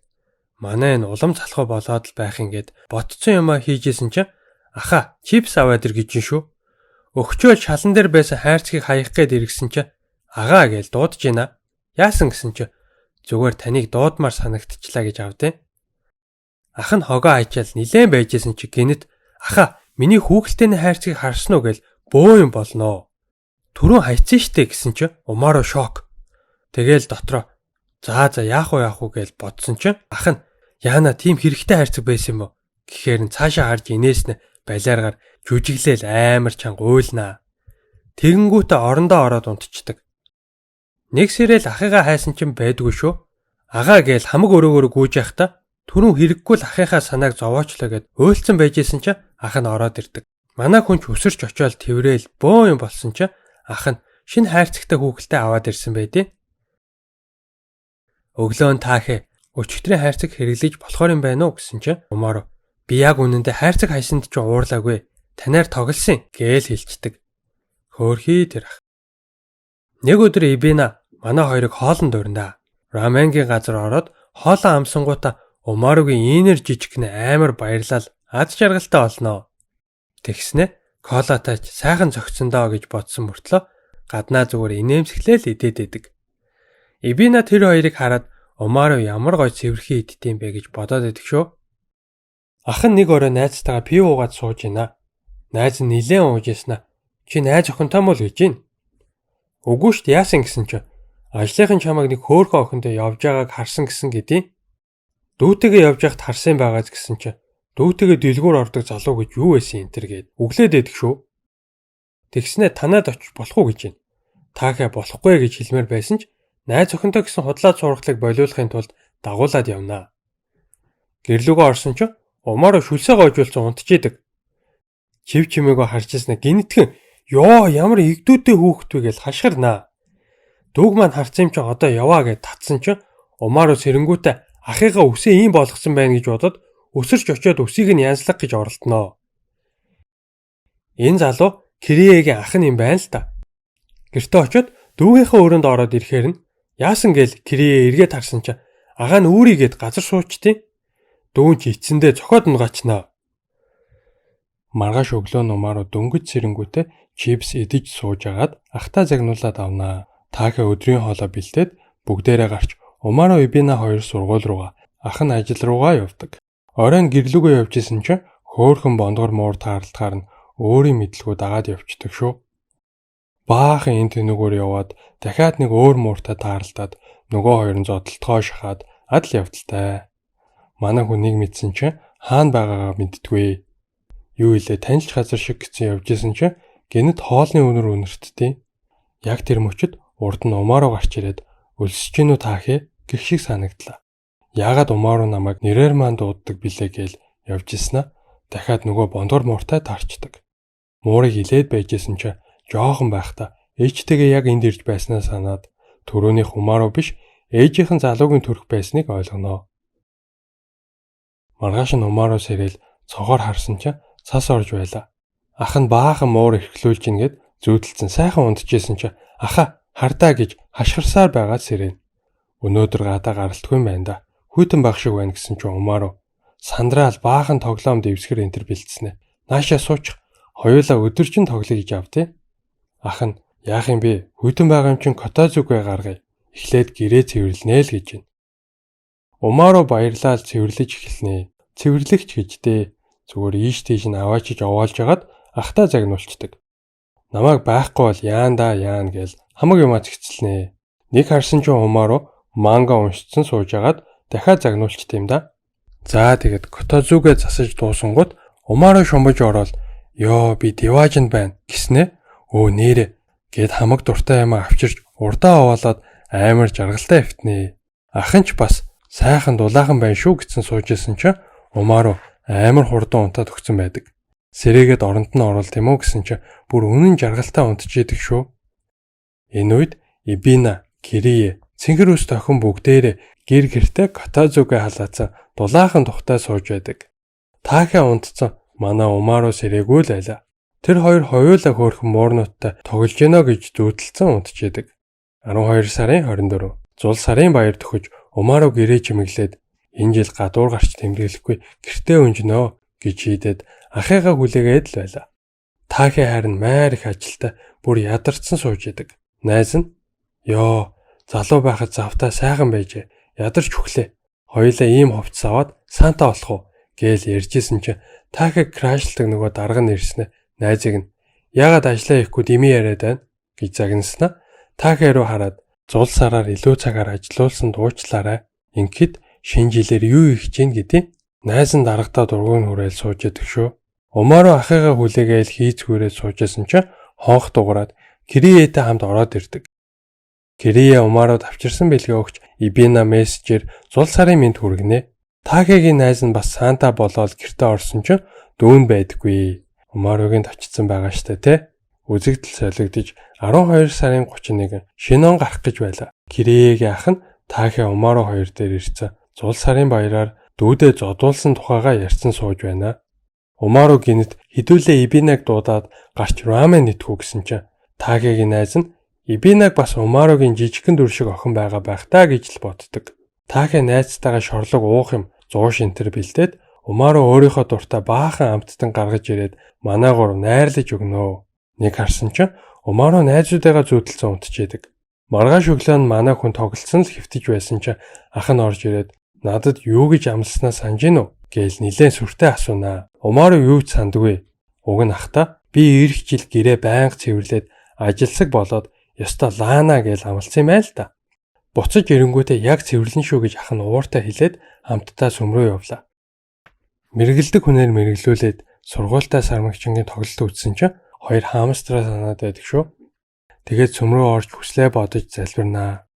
Манай энэ улам залхуу болоод л байх юм гээд ботцсон юмаа хийжсэн чинь аха чипс аваад ир гэж шүү. Өгчөөл шалан дээр байсан хайрцгийг хаях гээд иргсэн чинь агаа гэж дуудаж байна. Яасан гэсэн чинь зүгээр таныг дуудмаар санагдчихлаа гэж авдیں۔ Ах нь хогоо хайчаал нилээн байжсэн чи гинэт аха миний хүүхэлтэйний хайрцгийг харсан уу гэл бөө юм болноо. Түрүүн хайцсан штэ гэсэн чи Умаруу шок. Тэгэл дотроо за за яах вэ яах вэ гэж бодсон чинь ах нь яана тийм хэрэгтэй хайрцаг байсан юм уу гэхээр нь цаашаа харж инээснэ балиаргаар жүжиглээл амар чанга уйлнаа. Тэгэнгүүтээ орондоо ороод унтчихдаг. Нэг сэрэл ахыгаа хайсан чинь байдгүй шүү. Агаа гээл хамаг өрөөгөөр гүйж явахдаа түрүүн хэрэггүй л ахыхаа санааг зовоочлоо гэд уйлцсан байжсэн чинь ах нь ороод ирдэг. Манай хүн ч өсөрч очиод тэрвэл бөөн юм болсон чинь ах нь шинэ хайрцагтай хүүхэлтэй аваад ирсэн байдیں۔ Өглөө нь таахэ өчигдрийн хайрцаг хэрэглэж болохоор юм байна уу гэсэн чинь Умаруу би яг үнэндээ хайрцаг хайсанд ч уурлаагүй. Танаар тоглосон гээл хэлцдэг. Хөөрхий тэр ах. Нэг өдөр Ибина манай хоёрыг хоолнд урина. Раменгийн газар ороод хоолоо амсангуудаа Умаругийн инер жижигхэн амар баярлал аз жаргалтай олноо. Тэгснэ колатай ч сайхан зөгцсөн доо гэж бодсон мөртлөө гаднаа зүгээр инээмсэглээл идээд идэг. Ибина тэр хоёрыг хараад Умару ямар гой цэвэрхэн иддэм бэ гэж бодоод идэх шүү. Ах нь нэг орой найзтайгаа пив уугаад сууж байна. Найз нь нилээн ууж яснаа. Чи найз охинтой мó л гэж байна. Үгүй шүү дээ яасан гэсэн чи ажлынхан чамайг нэг хөөхөн охинтой явж байгааг харсан гэсэн гэдیں۔ Дүүтэйгээ явж байхад харсан байгааз гэсэн чи дүүтэйгээ дэлгүүр ордог залуу гэж юу байсан энэ төр гээд өглөөд идэх шүү. Тэгснэ танаад очиж болох уу гэж байна. Таахаа болохгүй гэж хэлмээр байсан ч найз охинтой гэсэн худлаа цуурхлыг болиулахын тулд дагуулад явнаа. Гэрлүүгөө орсон чи Умаруу шүлсээ гойжуулсан унтчихийдэг. Чив чимээгөө харж ирсэн гинэтхэн ёо ямар игдүүтэй хүүхэд вэ гэж хашгирнаа. Дүүг маань харсан юм чи одоо яваа гэж татсан чи Умаруу сэрэнгүүтээ ахыгаа үсээ ийм болгосон байна гэж бодоод өсөрч очиод үсийг нь янзлах гэж оролдоно. Энэ залуу Криегийн ах нь юм байна л та. Гэртээ очиод дүүгийнхээ өрөөнд ороод ирэхээр нь яасан гээл Крие эргээд харсан чи агаа нь үүрийгээд газар суучтیں۔ Дүүн чи эцэндээ цохиод унгаачнаа. Маргааш өглөө нь Умаруу дөнгөж сэрэнгүүтээ чипс идэж сууж агаад ахтаа загнуулаад авнаа. Таахаа өдрийн хоолоо бэлдээд бүгдээрээ гарч Умаруу Ибина хоёр сургууль руугаа ах нь ажил руугаа явдаг. Оройн гэрлүүгөө явж исэн чинь хөөхөн бондгор муур таарлтгаар нь өөрийн мэдлгүй дагаад явчихдаг шүү. Баахан энэ тэнүүгээр яваад дахиад нэг өөр мууртай таарлтаад нөгөө хоёр нь зодолдгоо шахаад адал явдалтай. Манай хүн нэг мэдсэн чинь хаана байгаагаа мэддэггүй. Юу илээ танилч газар шиг гэсэн явж исэн чинь гэнэт хоолны үнэр үнэртдیں۔ Яг тэр мөчид урд нь Умаруу гарч ирээд өлсөж гинүү таахээ гэх шиг санагдлаа. Яагаад Умаруу намайг нэрээр маань дууддаг билээ гээл явж исэн аа дахиад нөгөө бондгор мууртай таарчдаг. Муурыг хилээд байжсэн чинь жоохон байхдаа ээжтэйгээ яг энд ирж байснаа санаад төрөөнийх Умаруу биш ээжийнхэн залуугийн төрх байсныг ойлгоно. Маргааш нь Умаруу сэрэл цогоор харсан чинь цас орж байлаа. Ах нь баахан муур эрхлүүлж ин гэд зүүдэлцэн сайхан унтжсэн чинь аха Хардаа гэж хашгирсаар байгаа сэрэн. Өнөөдөр гадаа гаралтгүй юм байна да. Хүйтэн байх шиг байна гэсэн чинь Умару сандраал баахан тоглоом дэвсгэр энтер бэлдснэ. Наашаа суучих. Хоёулаа өдөржин тоглоё гэж авдیں۔ Ах нь яах юм бэ? Хүйтэн байгаа юм чинь котозүгэ гаргая. Эхлээд гэрээ цэвэрлэнэ л гэж байна. Умару баярлал цэвэрлэж эхэлнэ. Цэвэрлэгч гэж дээ. Зүгээр ийш тийш нь аваачиж овоолж хагаад ахтаа загнуулцдаг. Намайг байхгүй бол яан да яан гэл хамаг юмаа зэгцэлнэ. Нэг харсан чинь Умару манга уншицсан сууж агаад дахиад загнуулчт юм да. За тэгээд котозүгэ засаж дуусангууд Умару шумбаж ороод ёо би диваажинд байна гэснэ. Өө нэрэ гэд хамаг дуртай юмаа авчирч урдаа овоолоод амар жаргалтай эвтнэ. Ах нь ч бас сайхан дулаахан байна шүү гэсэн сууж исэн чинь Умару амар хурдан унтаад өгсөн байдаг. Сэрээгээд оронд нь оруулт юм уу гэсэн чинь бүр үнэн жаргалтай унтчихийдэг шүү. Энэ үед Ибина, Кирие, Цэнгэр ус тохин бүгдээрээ гэр гэртээ котозүгэ халаацсан дулаахан тухтай сууж байдаг. Таахаа унтцсан манай Умару сэрээгүй л байлаа. Тэр хоёр хоёулаа хөөрхөн муурнуудтай тоглож гинэ гэж зүүдэлцэн унтчихийдэг. 12 сарын 24 зул сарын баяр төхөж Умару гэрээ чимэглээд энэ жил гадуур гарч тэмдэглэхгүй гэртээ өнжнөө гэж шийдээд ахыгаа хүлээгээд л байлаа. Таахи харин майр их ажилтай бүр ядарсан сууж идэг. Найз нь ёо залуу байхад завтаа сайхан байжээ. Ядарч хүлээ. Хоёулаа ийм хувцас аваад Санта болох уу гээл ярьжсэн чинь Таахи крашлдаг нөгөө дарга нь ирснэ. Найзыг нь яагаад ажиллаа хийхгүй дими яриад байна гэж загнаснаа. Таахи руу хараад зул сараар илүү цагаар ажилуулсан дуучлаарай. Ингээд шинэ жилээр юу хийх чинь гэдэг. Найз нь даргадаа дургуун хүрээл сууж идэг шүү. Умару ахыгаа хүлээгээл хийцгүүрээ суужсэн чинь хонх дуграад Кириэтэй хамт ороод ирдэг. Кирие Умаруд авчирсан бэлгээ өгч Ибина мессежээр зул сарын мэнд хүргэнэ. Таахигийн найз нь бас Санта болоод гэртээ орсон чинь дүүн байдаггүй. Умаругийн тавчсан байгаа штэ тэ. Үзэгдэл солигдож 12 сарын 31 шинэ он гарах гэж байлаа. Кириегийн ах нь Таахи Умару хоёр дээр ирсэн. Зул сарын баяраар дүүдээ зодуулсан тухайгаа ярьсан сууж байна. Умару гинэт хідүүлээ Ибинаг дуудаад гарч рамен идэхүү гэсэн чинь Таахигийн найз нь Ибинаг бас Умаругийн жижигхэн дүр шиг охин байгаа байх таа гэж л боддог. Таахи найзтайгаа шорлог уух юм 100 шинтер бэлдээд Умару өөрийнхөө дуртай баахан амттан гаргаж ирээд манай гурав найрлаж өгнө. Нэг харсан чинь Умару найзуудыгаа зүүдэлсэн унтчихэдэг. Маргааш өглөө нь манай хүн тоглолцсон л хэвтэж байсан чинь ах нь орж ирээд надад юу гэж амласнаа санаж гин үү гээл нилээн сүртэй асуунаа. Умару юу ч сандгүй. Уг нь ахта би ирэх жил гэрээ байнга цэвэрлээд ажилсаг болоод ёстой лаана гэж амласан юм байл та. Буцаж ирэнгүүтээ яг цэвэрлэн шүү гэж ах нь ууртай хэлээд хамтдаа сүм рүү явлаа. Мэргэлдэг хүнээр мэргэлүүлээд сургуультай сармагчингийн тоглолт үзсэн чинь хоёр хамстраа санаад байдаг шүү. Тэгээд сүм рүү орж хүслээ бодож залбирнаа.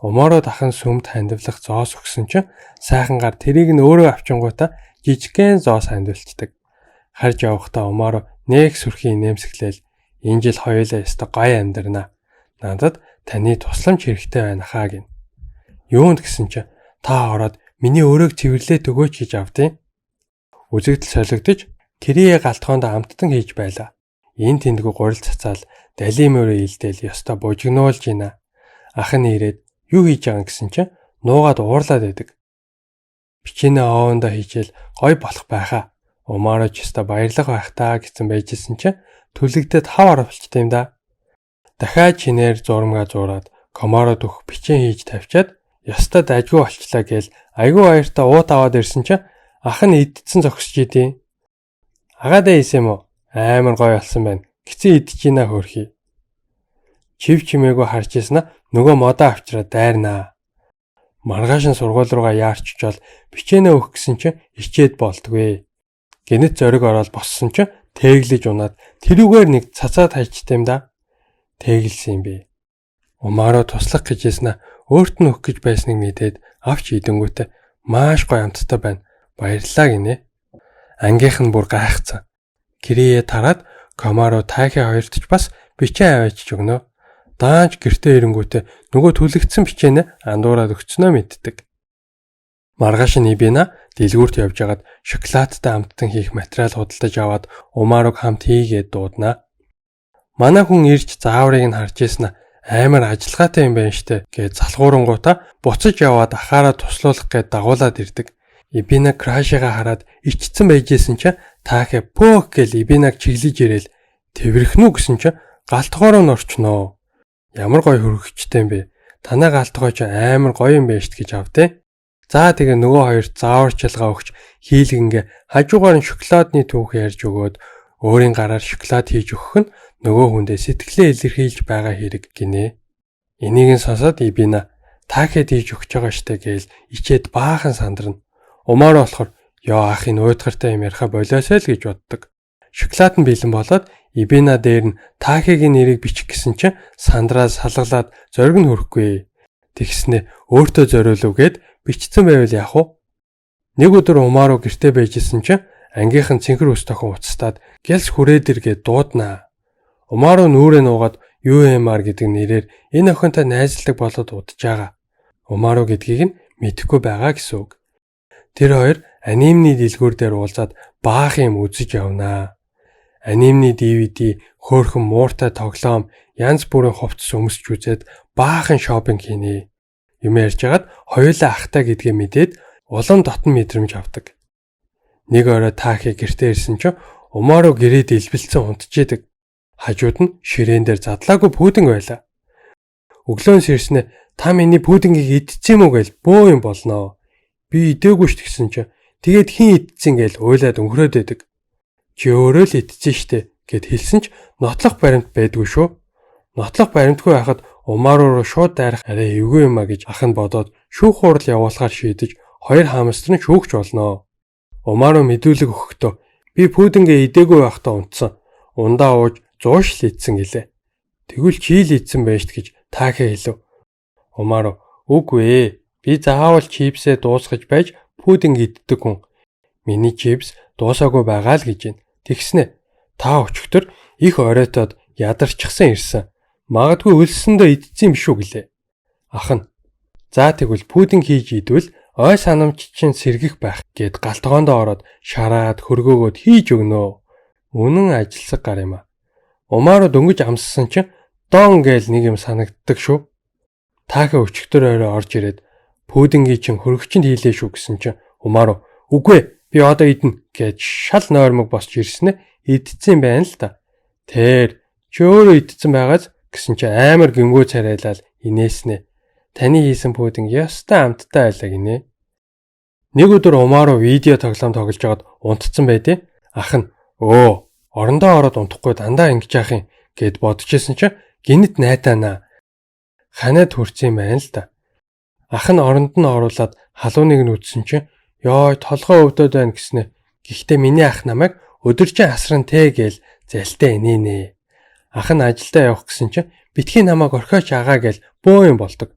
Умаруу дахин сүмд хандивлах зоос өгсөн чинь сайхан гар тэрийг нь өөрөө авчингуудаа жижигхэн зоос хандивалцдаг. Харж явахдаа Умару нэг сүрхийн нэмсэглээл энэ жил хоёулаа ёстой гай амьдрнаа. Надад таны тусламж хэрэгтэй байна хаа гин. Юунд гэсэн чинь та ороод миний өрөөг цэвэрлээд өгөөч гэж авдیں۔ Үзэгдэл солигдож Кирие галтгоонд амттан хийж байлаа. Энэ тэндгүү гурил цацаал далийн мөрөө илдээл ёстой бужигнуулж гинэ. Ах нь ирээд юу хийж байгаа гэсэн чинь нуугаад уурлаад байдаг. Бичэнэ оонда хийжэл гой болох байхаа. Умаруу ч ёстой баярлах байх таа гэсэн байжсэн чинь түлэгдээд хав оруулчт юм да. Дахиад чинээр зурмгаа зураад коморо дөх бичэн хийж тавьчаад ёстой дажгүй болчлаа гээл айгүй баяртай уут аваад ирсэн чинь ах нь иддсэн зогсож идэв. Агаадаа исэн юм уу? Амар гоё болсон байна. Гисэн идэж гинэ хөөрхий. Чив чимээгөө харж ийсэн нөгөө модоо авчраад дайрнаа. Маргааш нь сургууль руугаа яарччвал бичэнэ өгөх гэсэн чинь ичээд болтгүй. Гэнэт зориг ороод боссон чинь тэглэж унаад тэрүүгээр нэг цацаад хайчт юм да. Тэглсэн юм би. Умаруу туслах гэж ийсэн өөрт нь өгөх гэж байсныг мэдээд авч идэнгүүтээ маш гоё амттай байна. Баярлалаа гинэ. Ангийнх нь бүр гайхацсан. Кирие тараад Комаро Тахи хоёрт ч бас бичээ аваачиж өгнө. Даанч гэртээ ирэнгүүтээ нөгөө түлэгдсэн бичээнэ андуураад өгцнөө мэддэг. Маргааш нь Ибина дэлгүүрт явж хагаад шоколадтай амттан хийх материал худалдаж аваад Умаруг хамт хийгээд дуудана. Манай хүн ирж зааврыг нь харж ийсэн Амар ажиллагаатай юм байна штэ гэж залхуурангуудаа буцаж яваад ахаараа туслуулах гээд дагуулад ирдэг. Эбина crush-ыгаа хараад ичсэн байжсэн чинь Таахе пөөх гэл Эбинаг чиглэж ирээл тэрвэрх нү гэсэн чинь галтгоор нь орчноо. Ямар гоё хөргөгчтэй юм бэ? Танай галтгой чи амар гоё юм байна штэ гэж авдээ. За тэгээ нөгөө хоёрт зааварчилгаа өгч хийлгэнгээ хажуугаар нь шоколадны түүх ярьж өгөөд өөрийн гараар шоколад хийж өгөх нь нөгөө хүндээ сэтгэлээ илэрхийлж байгаа хэрэг гинэ. Энийг нь сонсоод Эбина Таахед хийж өгч байгаа штэ гээл ичээд баахан сандарна. Умаар болохоор ёо ах энэ уйтгартай юм яриха болоосой л гэж боддог. Шоколад нь бэлэн болоод Эбина дээр нь Таахегийн нэрийг бичих гэсэн чинь сандраа салгалаад зориг нь хүрэхгүй. Тэгснэ өөртөө зориулв гэд бичсэн байвал яах вэ? Нэг өдөр Умару гэрте байжсэн чинь ангийнхан цэнхэр ус тохин уцтаад гялс хүрээд ир гэд дууднаа. Умару нүрээ нуугаад UMR гэдэг нэрээр энэ охинтой найзалдаг болоод удаж байгаа. Умару гэдгийг нь мэдэхгүй байгаа гэсэн үг. Тэр хоёр анимны дэлгүүр дээр уулзаад баах юм үзэж явнаа. Анимны DVD, хөөрхөн мууртай тоглоом, янз бүрийн хувцас өмсч үзээд баахан шопинг хийнэ. Юм ярьж хагаад хоёулаа ахтай гэдгээ мэдээд улам дотн мэдрэмж авдаг. Нэг орой Таахи гэртээ ирсэн чинь Умару гэрээд илбэлцэн унтжээ. Хажууд нь ширээн дээр задлаагүй пудинг байлаа. Өглөөнс ирснэ та миний пудингийг идчихсэн юм уу гэж бөө юм болноо. Би идээгүй ш тэгсэн чинь тэгээд хэн идсэн гээл уйлаад өнгөрөөд байдаг. Чи өөрөө л идсэн штэ гэд хэлсэн ч нотлох баримт байдгүй шүү. Нотлох баримтгүй байхад Умару руу шууд дайрах арай эвгүй юм а гэж ах нь бодоод шүүх хурал явуулахар шийдэж хоёр хамстар нь шүүгч болноо. Умару мэдүүлэг өгөхдөө би пудингээ идээгүй байхдаа унтсан. Ундаа ууж зуушл идсэн гэлээ. Тэгвэл чи л идсэн байж гэж Таахе хэлв. Умару үгүй ээ. Би заавал чипсээ дуусгаж байж пудинг иддэг хүн. Миний чипс дуусаагүй байгаа л гэж байна. Тэгснэ. Та өчигдөр их оройтоод ядарчихсан ирсэн. Магадгүй өлсөндөө идсэн юм шүү гэлээ. Ах нь за тэгвэл пудинг хийж идвэл ой санамж чинь сэргэх байх гэд галтгоондоо ороод шараад хөргөөгөөд хийж өгнө. Үнэн ажилсаг гар юм а. Умару дөнгөж амссан чинь дон гээл нэг юм санагддаг шүү. Таахе өчигдөр орой орж ирээд пудингийг чинь хөргөчөнд хийлээ шүү гэсэн чинь Умару үгүй би одоо идэнэ гэж шал нойрмог босч ирснэ идсэн байна л та. Тэр чи өөрөө идсэн байгааз гэсэн чи амар гингүү царайлал инээснэ. Таны хийсэн пудинг ёстой амттай байлаа гинэ. Нэг өдөр Умару видео тоглоом тоглож байгаад унтцсан байдیں۔ Ах нь өө орондоо ороод унтахгүй дандаа ингэж яах юм гэд бодож исэн чинь гинэт найтаана. Ханаад хүрсэн юм байна л да. Ах нь оронд нь оруулаад халууныг нь үзсэн чинь ёо толгой өвдөд байна гэснэ. Гэхдээ миний ах намайг өдөржин асран тэ гээл залтай инээнэ. Ах нь ажилдаа явах гэсэн чинь битгий намайг орхиоч агаа гээл бөө юм болдог.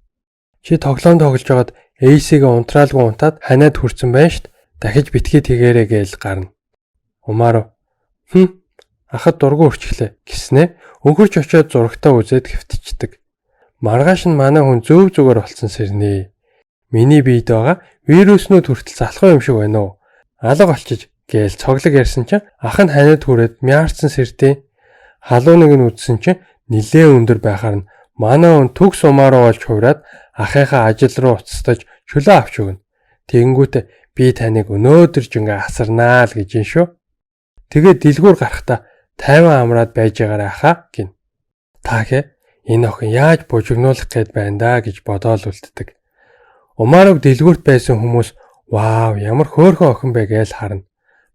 Чи тоглоом тоглож байгаад Эйсигээ унтраалгүй унтаад ханиад хүрсэн байна штт. Дахиж битгий тэгээрэй гээл гарна. Умару хм ахад дургу өрчлээ гэснэ өнгөрч очиод зурагтаа үзээд хэвтчихдэг. Маргааш нь манай хүн зөв зүгээр болцсон сэрнэ. Миний биед байгаа вируснүүд хүртэл залхуу юм шиг байна уу? Алга болчиж гээл цоглог ярьсан чинь ах нь ханиад хүрээд мяарцсан сэрдээ. Халууныг нь үзсэн чинь нилээн өндөр байхаар нь манай хүн төгс умааруу болж хувраад ахыхаа ажил руу уцтаж чөлөө авч өгнө. Тэгэнгүүтээ би таныг өнөөдөр ч ингээ асарнаа л гэж юм шүү. Тэгээд дэлгүүр гарахдаа тайван амраад байж байгаарай хаа гин. Таахэ энэ охин яаж бужигнуулах гээд байна да гэж бодоол үлддэг. Умарыг дэлгүүрт байсан хүмүүс вау ямар хөөрхөн охин бэ гэж харна.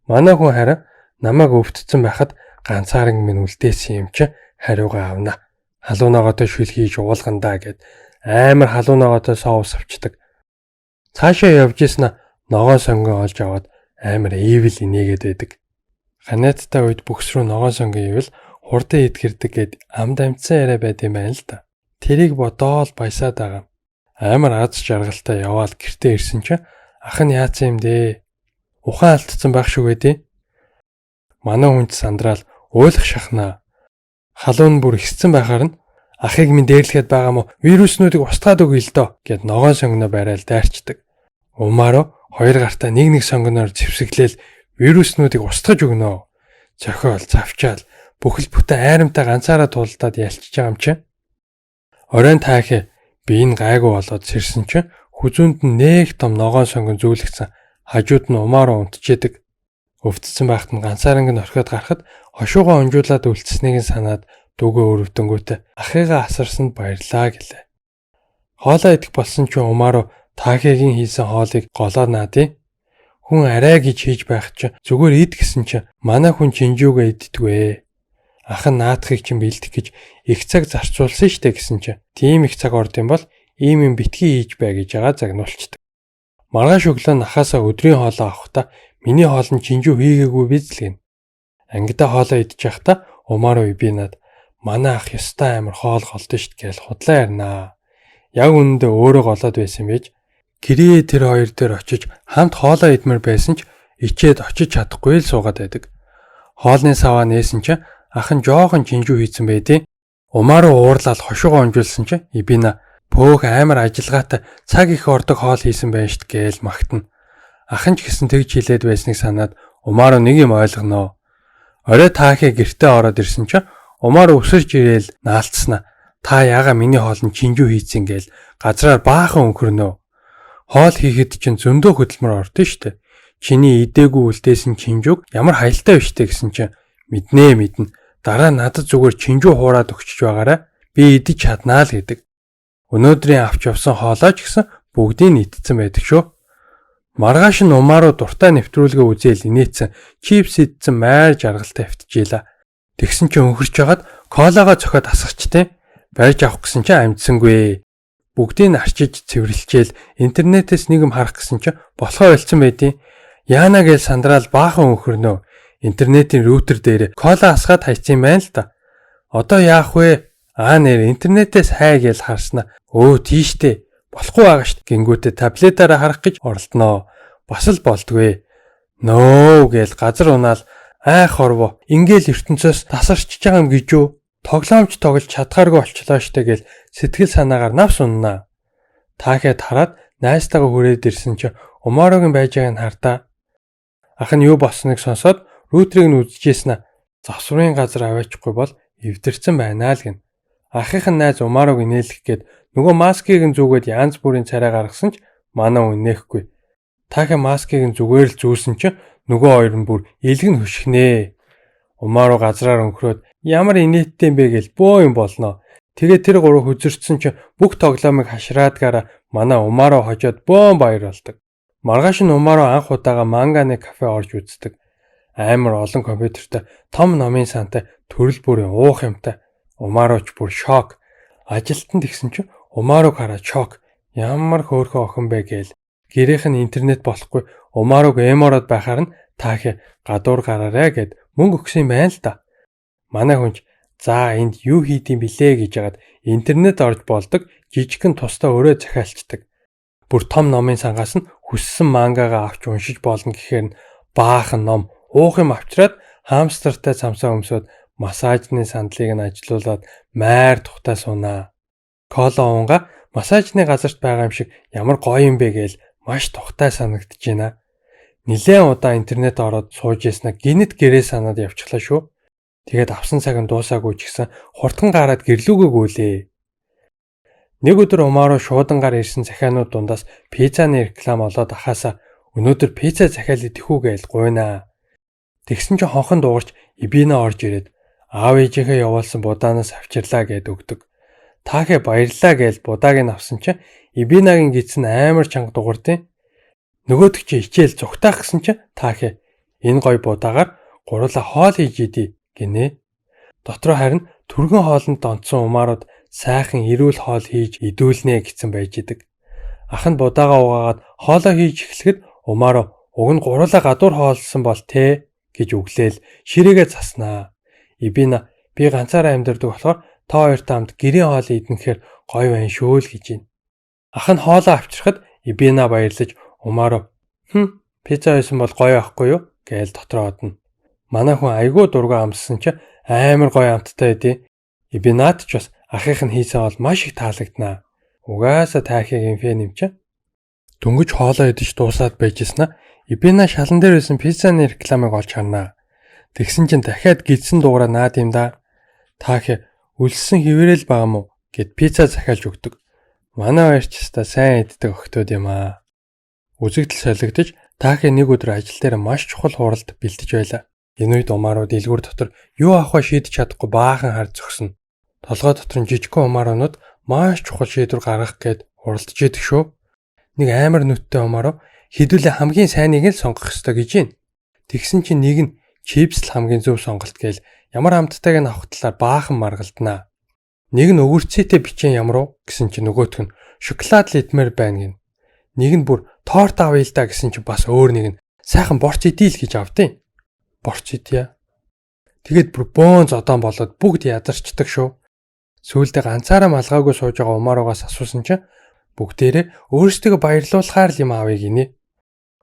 Манай хүн харин намайг өвдсөн байхад ганцааран минь үлдээсэн юм чи хариугаа авна. Халуун ногоотой шүл хийж уулгандаа гэд амар халуун ногоотой соус авчдаг. Цаашаа явж ийсэн ногоон сонгон олж аваад амар evil инээгээд байдаг. Ханиадтай үед бүхс рүү ногоон сонгон ивэл хурдан эдгэрдэг гэд амд амтсан яриа байд юм байна л да. Тэрийг бодоол баясаад байгаа. Амар аз жаргалтай яваал гэртээ ирсэн чинь ах нь яатсан юм дээ. Ухаан алдсан байх шүү гэдэг. Манай хүн ч сандраал уйлах шахнаа. Халуун бүр ихссэн байхаар нь ахыг минь дээрлэхэд байгаа мó вируснуудыг устгаад өгье л доо гэд ногоон сонгоно барайл дайрчдаг. Умару хоёр гартаа нэг нэг сонгоноор зэвсэглээл вируснуудыг устгаж өгнө. Зохиол завчаал бүхэл бүтэн айрамтай ганцаараа тулдаад ялчиж байгаа юм чинь. Оройн таахи би энэ гайгүй болоод сэрсэн чинь хүзүүнд нь нэх том ногоон сонгон зүүлгдсэн хажууд нь умаараа унтчихэдэг. Өвдсөн байхад нь ганцааранг нь орхиод гарахад хошуугаа унжуулаад үлдсэнийг нь санаад дүүгээ өрөвдөнгүүтээ ахыгаа асарсанд баярлаа гэлээ. Хоолоо идэх болсон чинь Умаруу Таахигийн хийсэн хоолыг голоод наадیں۔ Хүн арай гэж хийж байх чинь зүгээр ид гэсэн чинь манай хүн чинжүүгээ иддэгвэ. Ах нь наадахыг чинь бэлдэх гэж их цаг зарцуулсан штэ гэсэн чинь тийм их цаг орд юм бол ийм юм битгий хийж бай гэж байгаа загнуулцдаг. Маргааш өглөө нахаасаа өдрийн хоолоо авахдаа миний хоол нь чинжүү хийгээгүй биз л гин. Ангидаа хоолоо идэж байхдаа Умаруу би над манай ах ёстой амар хоол голдсон штэ гэж худлаа ярнаа. Яг үнэндээ өөрөө голоод байсан байж гэрээ тэр хоёр дээр очиж хамт хоолоо идмээр байсан ч ичээд очиж чадахгүй л суугаад байдаг. Хоолны саваа нээсэн чинь ах нь жоохон чинжүү хийцэн байдیں۔ Умаруу уурлал хошуугаа унжуулсан чинь Ибина пөөх амар ажиллагаатай цаг их ордог хоол хийсэн байж шт гээл магтана. Ах нь ч гэсэн тэгж хилээд байсныг санаад Умаруу нэг юм ойлгоно. Орой таахи гэртээ ороод ирсэн чинь Умаруу өсөрч ирээл наалцснаа. Та яага миний хоол нь чинжүү хийцэн гээл газраар баахан өнгөрнө. Хоол хийхэд чинь зөндөө хөдөлмөр ордон штэ. Чиний идээгүй үлдээсэн чинжүүг ямар хаялтай биш тэ гэсэн чинь мэднэ мэднэ. Дараа надад зүгээр чинжүү хуураад өгчөж байгаарай. Би идэж чаднаа л гэдэг. Өнөөдрийн авч явсан хоолоо ч гэсэн бүгдийг нь идсэн байдаг шүү. Маргааш нь Умаруу дуртай нэвтрүүлгээ үзээл инээцэн чипс идсэн майр жаргалтай хэвтжээ. Тэгсэн чинь өнхөрч хагаад колагаа цохиод асгачтэй. Барьж авах гэсэн чинь амжсангүй. Бүгдийг нь арчиж цэвэрлчээл интернетээс нэг юм харах гэсэн чинь болохоо болцсон байдیں۔ Яана гээл сандраал баахан өнхөрнө. Интернетийн роутер дээр кола асгаад хайцсан юм байна л та. Одоо яах вэ? Аа нэр интернетээс хай гээл харснаа. Өө тийштэй. Болохгүй байгаа штт гингүүтээ таблетаараа харах гэж оролдноо. Бас л болдгүй. Нөө гээл газар унаал айх хорвоо. Ингээл ертөнцөөс тасарчж байгаа юм гэж юу? Тоглоомч тоглож чадхааргүй болчлоо штэ гээл сэтгэл санаагаар навс уннаа. Таахад хараад найзтайгаа хүрээд ирсэн чи Умарогийн байж байгааг нь хардаа. Ах нь юу болсныг сонсоод рутерыг нь үзчихсэн аа. Завсрын газар аваачихгүй бол эвдэрсэн байна л гин. Ахынх нь найз Умарог инээлэх гээд нөгөө маскыг нь зүгээд янз бүрийн царай гаргасан ч манай хүн инээхгүй. Таахи маскыг нь зүгээр л зүүсэн чи нөгөө хоёр нь бүр илэг нь хөшгнээ. Умару газраар өнхрөөд ямар инээдтэй юм бэ гэл бөө юм болноо. Тэгээ тэр гурав хөзөрцсөн чи бүх тоглоомыг хашраадгаараа манай Умару хожоод бөөн баяр болдог. Маргааш нь Умару анх удаага манганы кафе орж үздэг. Амар олон компьютертэй том номын сантай төрөл бүрийн уух юмтай. Умаруч бүр шок. Ажилтан тэгсэн чинь Умаруг хараад шок. Ямар хөөрхөн охин бэ гээл. Гэрийнх нь интернет болохгүй Умаруг эмороод байхаар нь таахи гадуур гараарэ гэд мөнгө өгсөн юм байна л да. Манай хүнч за энд юу хийдэм блэ гэж яагаад интернет орж болдог жижигхэн тусдаа өрөө захиалцдаг. Бүр том номын сангаас нь хүссэн мангагаа авч уншиж болно гэхээр нь баахан ном уух юм авчраад хамстертай цамсаа өмсөөд массажны сандлыг нь ажилуулад майр тухтай сунаа. Кола уунга массажны газарт байгаа юм шиг ямар гоё юм бэ гээл маш тухтай санагдаж байна. Нилээн удаа интернет ороод сууж яснаа гинэт гэрээ санаад явчихлаа шүү. Тэгээд авсан цаг нь дуусаагүй ч гэсэн хурдхан гараад гэрлүүгээ гүйлээ. Нэг өдөр Умаруу шуудангаар ирсэн захианууд дундаас пиццаны реклам олоод ахаасаа өнөөдөр пицца захиал идэх үү гээл гуйнаа. Тэгсэн чинь хонхон дуугарч Ибина орж ирээд аав ээжийнхээ явуулсан будаанаас авчирлаа гэд өгдөг. Таахэ баярлаа гээл будааг нь авсан чинь Ибинагийн гидс нь амар чанга дуурдیں۔ Нөгөөдөг чи хичээл зүгтаах гэсэн чинь таахэ энэ гой будаагаар гурлаа хоол хийж идэ гинэ. Дотроо харин түргэн хоолнд донцсон умаарууд сайхан эрүүл хоол хийж идүүлнэ гэсэн байж идэг. Ах нь будаага угаагаад хоолоо хийж эхлэхэд умааруу уг нь гурлаа гадуур хооллсон бол те гэж өглөөл ширээгээ заснаа. Ибина би ганцаараа амьдардаг болохоор та хоёртой хамт гэрийн хоол идэнхээр гоё байна шүү л гэж байна. Ах нь хоолоо авчирхад Ибина баярлаж Умаруу хм пицца байсан бол гоё байхгүй юу гээл дотроо одно. Манай хүн айгүй дургүй амссан чи амар гоё амттай байдیں۔ Ибинат ч бас ахынх нь хийсэн бол маш их таалагдана. Угаасаа таахигийн фэн юм чи. Дөнгөж хоолоо идэж дуусаад байжснаа Ибина шалан дээр байсан пиццаны рекламыг олж харнаа. Тэгсэн чинь дахиад гидсэн дуугараа наад юм да. Таахи өлссөн хിവэрэл байгаа мó Гэт пицца захиалж өгдөг. Манай хоёр ч өстой сайн иддэг охтууд юм аа. Үзэгдэл солигдож Таахи нэг өдөр ажил дээр маш чухал хуралд бэлтэж байлаа. Энэ үед Умаруу дэлгүүр дотор юу авахаа шийдэж чадахгүй баахан хар зогсно. Толгой дотор нь жижигхэн Умаруунууд маш чухал шийдвэр гаргах гээд хуралдаж идэг шүү. Нэг амар нүдтэй Умаруу хэдүүлээ хамгийн сайныг л сонгох ёстой гэж байна. Тэгсэн чинь нэг нь чипс л хамгийн зөв сонголт гээл ямар амттайг нь авах талаар баахан маргалданаа. Нэг нь өгөрцөөтэй бичэн ямар уу гэсэн чинь нөгөөх нь шоколад л идмээр байна гин. Нэг нь бүр торт авъя л да гэсэн чинь бас өөр нэг нь сайхан борч идээ л гэж авдیں۔ Борч идье. Тэгээд бүр бөөн зодоон болоод бүгд ядарчдаг шүү. Сүүлдээ ганцаараа малгайгүй сууж байгаа Умаругаас асуусан чинь бүгдээрээ өөрсдийгөө баярлуулахаар л юм авъя гинэ.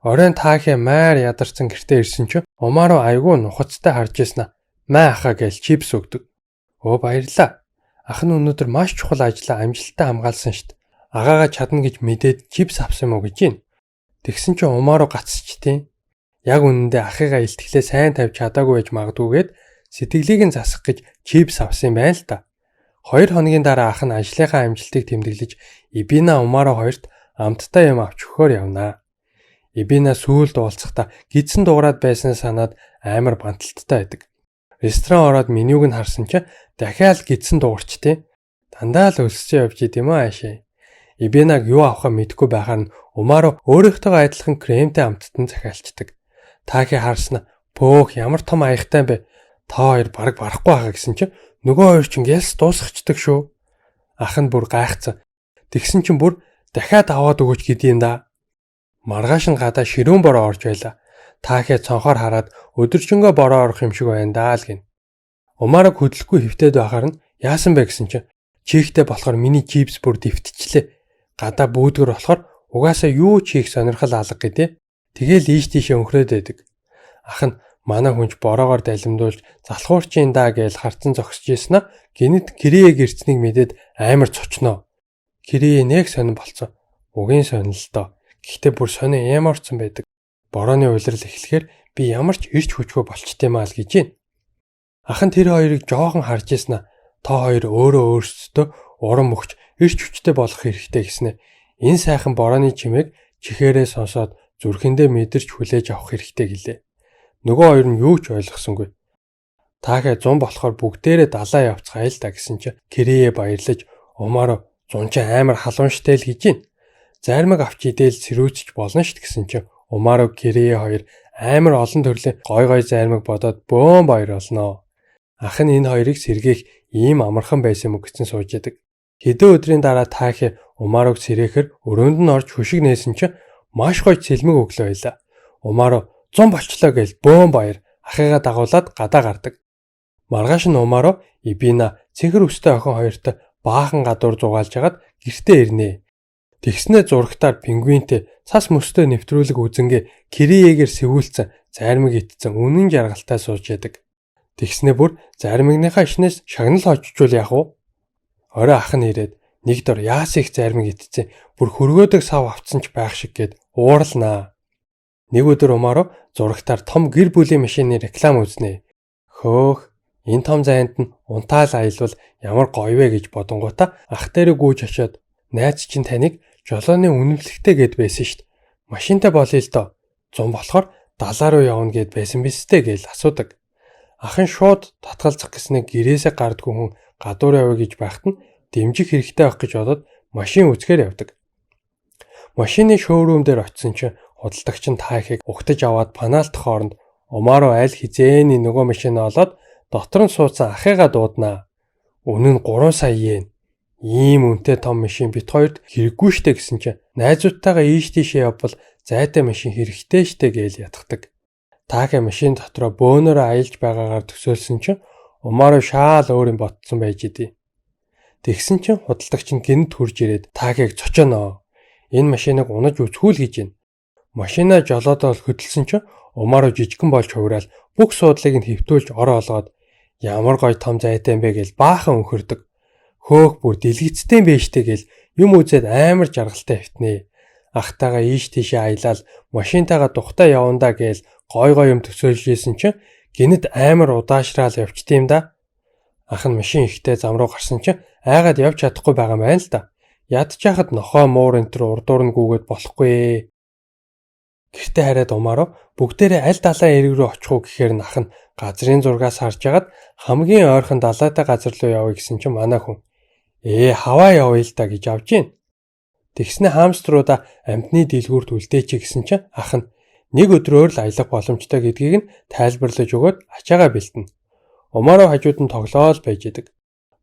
Оройн Таахи майр ядарсан гэртээ ирсэн чинь Умару айгүй нухацтай харж ийсэн. Маа ахаа гээл чипс өгдөг. Өө баярлаа. Ах нь өнөөдөр маш чухал ажлаа амжилттай хамгаалсан штт. Агаагаа чадна гэж мэдээд чипс авсан юм уу гэж юм. Тэгсэн чинь Умару гацчтیں۔ Яг үнэндээ ахыгаа илтгэлээ сайн тавьж чадаагүй байж магадгүйгээд сэтгэлийг нь засах гэж чипс авсан юм байна л та. 2 хоногийн дараа ах нь ажлынхаа амжилтыг тэмдэглэж Ибина Умару хоёрт амттай юм авч өгөхөөр явнаа. Ибина сүүлд уулзахдаа гидсэн дуурайд байсан санаад амар банталттай байдаг. Ресторан ороод менюг нь харсан чинь дахиад гидсэн дуурчтیں۔ Дандаа л өлссөн явж идэм үү аашаа. Ибинаг юу авахаа мэдэхгүй байхаар нь Умару өөрийнхтэйгээ адилхан кремтэй амттан захиалцдаг. Таахи харсан пөөх ямар том аяхтай юм бэ? Та хоёр бараг барахгүй хаа гэсэн чинь нөгөө хоёр чинь гялс дуусгачдаг шүү. Ах нь бүр гайхацсан. Тэгсэн чинь бүр дахиад аваад өгөөч гэдэм да. Маргааш нь гадаа ширүүн бороо орж байлаа. Таахи цонхоор хараад өдөржингөө бороо орох юм шиг байна даа л гин. Умараг хөдлөхгүй хөвтөд байхаар нь яасан бэ гэсэн чинь чихтэй болохоор миний чипс бүр дэвтчихлээ. Гадаа бүүдгэр болохоор угаасаа юу ч хийх сонирхол алга гэдэг. Тэгэл ийш тийшээ өнхрөөд байдаг. Ах нь манай хүнч бороогоор далимдуулж залхуурчин даа гэж харцан зогсож ийсэн а гинэт Кирээг ирцнийг мэдээд амар цочноо. Кирээ нэг сонин болцсон. Угийн сонин л доо. Гэхдээ бүр сонин ямарцсан байдаг. Борооны улирал эхлэхээр би ямар ч ирч хүчгүй болчтоймаа л гэж байна. Ах нь тэр хоёрыг жоохон харж ийсэн а та хоёр өөрөө өөрсдөө урам өгч ирч хүчтэй болох хэрэгтэй гэснэ. Энэ сайхан борооны чимээг чихээрээ сонсоод зүрхэндээ мэдэрч хүлээж авах хэрэгтэй гэлээ. Нөгөө хоёр нь юу ч ойлгосонгүй. Таахаа зун болохоор бүгдээрээ далаа явцгаая л да гэсэн чинь Кирээ баярлаж Умару зун чи амар халуун штэ л гэж байна. Зайрмаг авч идээл сэрүүцэж болно штэ гэсэн чинь Умару Кирээ хоёр амар олон төрлийн гой гой зайрмаг бодоод бөөн баяр болноо. Ах нь энэ хоёрыг сэргээх ийм амархан байсан юм уу гэсэн сууж идэг. Хэдэн өдрийн дараа Таахи Умаруг сэрэхэр өрөөнд нь орж хөшиг нээсэн чинь маш гоё цэлмэг өглөө байлаа. Умару 100 болчлоо гэж бөөн баяр ахыгаа дагуулад гадаа гардаг. Маргааш нь Умару Ибина цэнхэр өстэй охин хоёртой баахан гадуур зугаалж хагаад гэртээ ирнэ. Тэгснээ зурагтаар пингвинтэй цас мөстэй нэвтрүүлэг үзэнгээ Кириегээр сэвүүлсэн зайрмаг итцэн үнэн жаргалтай сууж яадаг. Тэгснээ бүр зайрмагныхаа ишнээс шагнал хожижвол яах вэ? Орой ах нь ирээд нэг дор яас их зайрмаг итцэн бүр хөргөөдөг сав авцсан ч байх шиг гээд уурлнаа. Нэг өдөр Умару зурагтаар том гэр бүлийн машины реклам үзнэ. Хөөх энэ том зайд нь унтаал аялвал ямар гоё вэ гэж бодонгуудаа ах дээрээ гүйж очиод найз чинь таныг жолооны үнэмлэхтэй гэд байсан штт. Машинтай болъё л доо. Зун болохоор далаа руу явна гэд байсан биз дээ гэж асуудаг. Ах нь шууд татгалзах гэснийг гэрээсээ гардгүй хүн гадуур явъя гэж байхад нь дэмжих хэрэгтэй байх гэж бодоод машин үзэхээр явдаг. Машины шоурум дээр очисон чинь худалдагч нь Таахыг угтаж аваад панаалтах хооронд Умару аль хизээний нөгөө машинаа олоод дотор нь суудсан ахыгаа дууднаа. Үнэ нь 3 сая йен. Ийм үнэтэй том машин бит хоёрт хэрэггүй штэ гэсэн чинь найзуудтайгаа ийш тийшээ явбал зайтай машин хэрэгтэй штэ гээл ятгдаг. Таахи машин дотроо бөөнөрөө аялж байгаагаар төсөөлсөн чинь Умару шаал өөр юм ботцсон байж идэв. Тэгсэн чинь худалдагч нь гинт хурж ирээд Таахыг цочооно. Энэ машиныг унаж үзэхүү л гэж байна. Машина жолоодоо хөдөлсөн чинь Умару жижигхэн болж хувираал бүх суудлыг нь хэвтүүлж ор олгоод ямар гоё том зайтай юм бэ гэж баахан өнхөрдөг. Хөөх бүр дэлгэцтэй юм бэ штэ гэл юм үзээд амар жаргалтай хөвтнэ. Ахтайгаа ийш тийшээ аялал машинтайгаа тухтай явандаа гээл гой гой юм төсөөлж исэн чинь гинэт амар удаашраал явчт юм да. Ах нь машин ихтэй зам руу гарсан чинь айгаад явж чадахгүй байгаа юм байна л да. Ядчихад нохоо муур энэ төр урдуур нь гүгээд болохгүй. Гэртээ хараад Умаруу бүгдээрээ аль далайн эрэг рүү очих уу гэхээр нах нь газрын зургаас харж агаад хамгийн ойрхон далайтай газар руу явъя гэсэн чинь манай хүн хаваа явъя л да гэж авч гин. Тэгснэ хамструудаа амьтны дэлгүүрт үлдээчих гэсэн чинь ах нь нэг өдрөөр л аялах боломжтой гэдгийг нь тайлбарлаж өгөөд ачаагаа бэлтэнэ. Умаруу хажууд нь тоглоол байж идэг.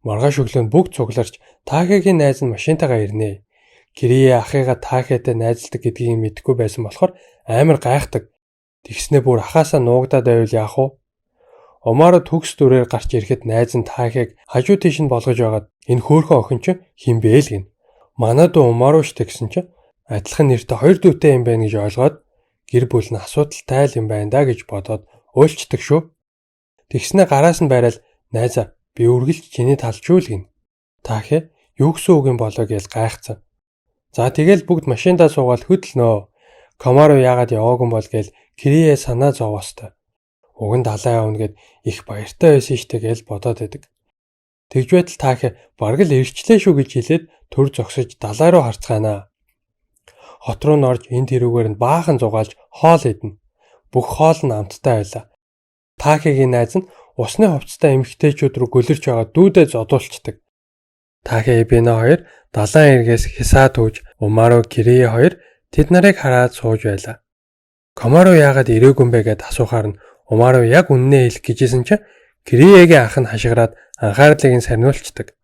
Маргааш өглөө нь бүгд цугларч Таахегийн найз нь машинтайгаа ирнэ. Кирие ахыгаа Таахетай найзалдаг гэдгийг мэдэхгүй байсан болохоор амар гайхдаг. Тэгснээ бүр ахаасаа нуугдаад байвал яах вэ? Умаруу төгс дүрээр гарч ирэхэд найз нь Таахег хажуу тийш нь болгож байгаад энэ хөөхөн охин чинь хэн бэ л гин. Манай дүү Умаруу штэ гэсэн чинь адилхан нэртэй хоёр дүүтэй юм байна гэж ойлгоод гэр бүл нь асуудалтай л юм байна да гэж бодоод уйлчдаг шүү. Тэгснээ гараас нь барайл найзаа би үргэлж чиний талч юу л гин. Таахе юу гэсэн үг юм болоо гэж гайхацсан. За тэгэл бүгд машиндаа суугаад хөдлөнөө. Комаро яагаад яваагүй юм бол гээл Кирие санаа зовоостой. Уг нь далаа явна гэд их баяртай байсан штэ гэж бодоод байдаг. Тэгж байтал Таахе бараг л ирчлээ шүү гэж хэлээд төр зогсож далай руу харцгаана. Хот руу н орж энэ тэрүүгээр нь баахан зугаалж хоол идэнэ. Бүх хоол нь амттай байлаа. Таахегийн найз нь усны хувцастай эмэгтэйчүүд рүү гөлөрч байгаа дүүдээ зодуулцдаг. Таахе Эбино хоёр далайн эргээс хясаа түүж Умару Кирие хоёр тэд нарыг хараад сууж байлаа. Комаро яагаад ирээгүй юм бэ гэд асуухаар нь Умару яг үннээ хэлэх гэжсэн чинь Кириегийн ах нь хашгираад анхаарлыг нь сарниулцдаг.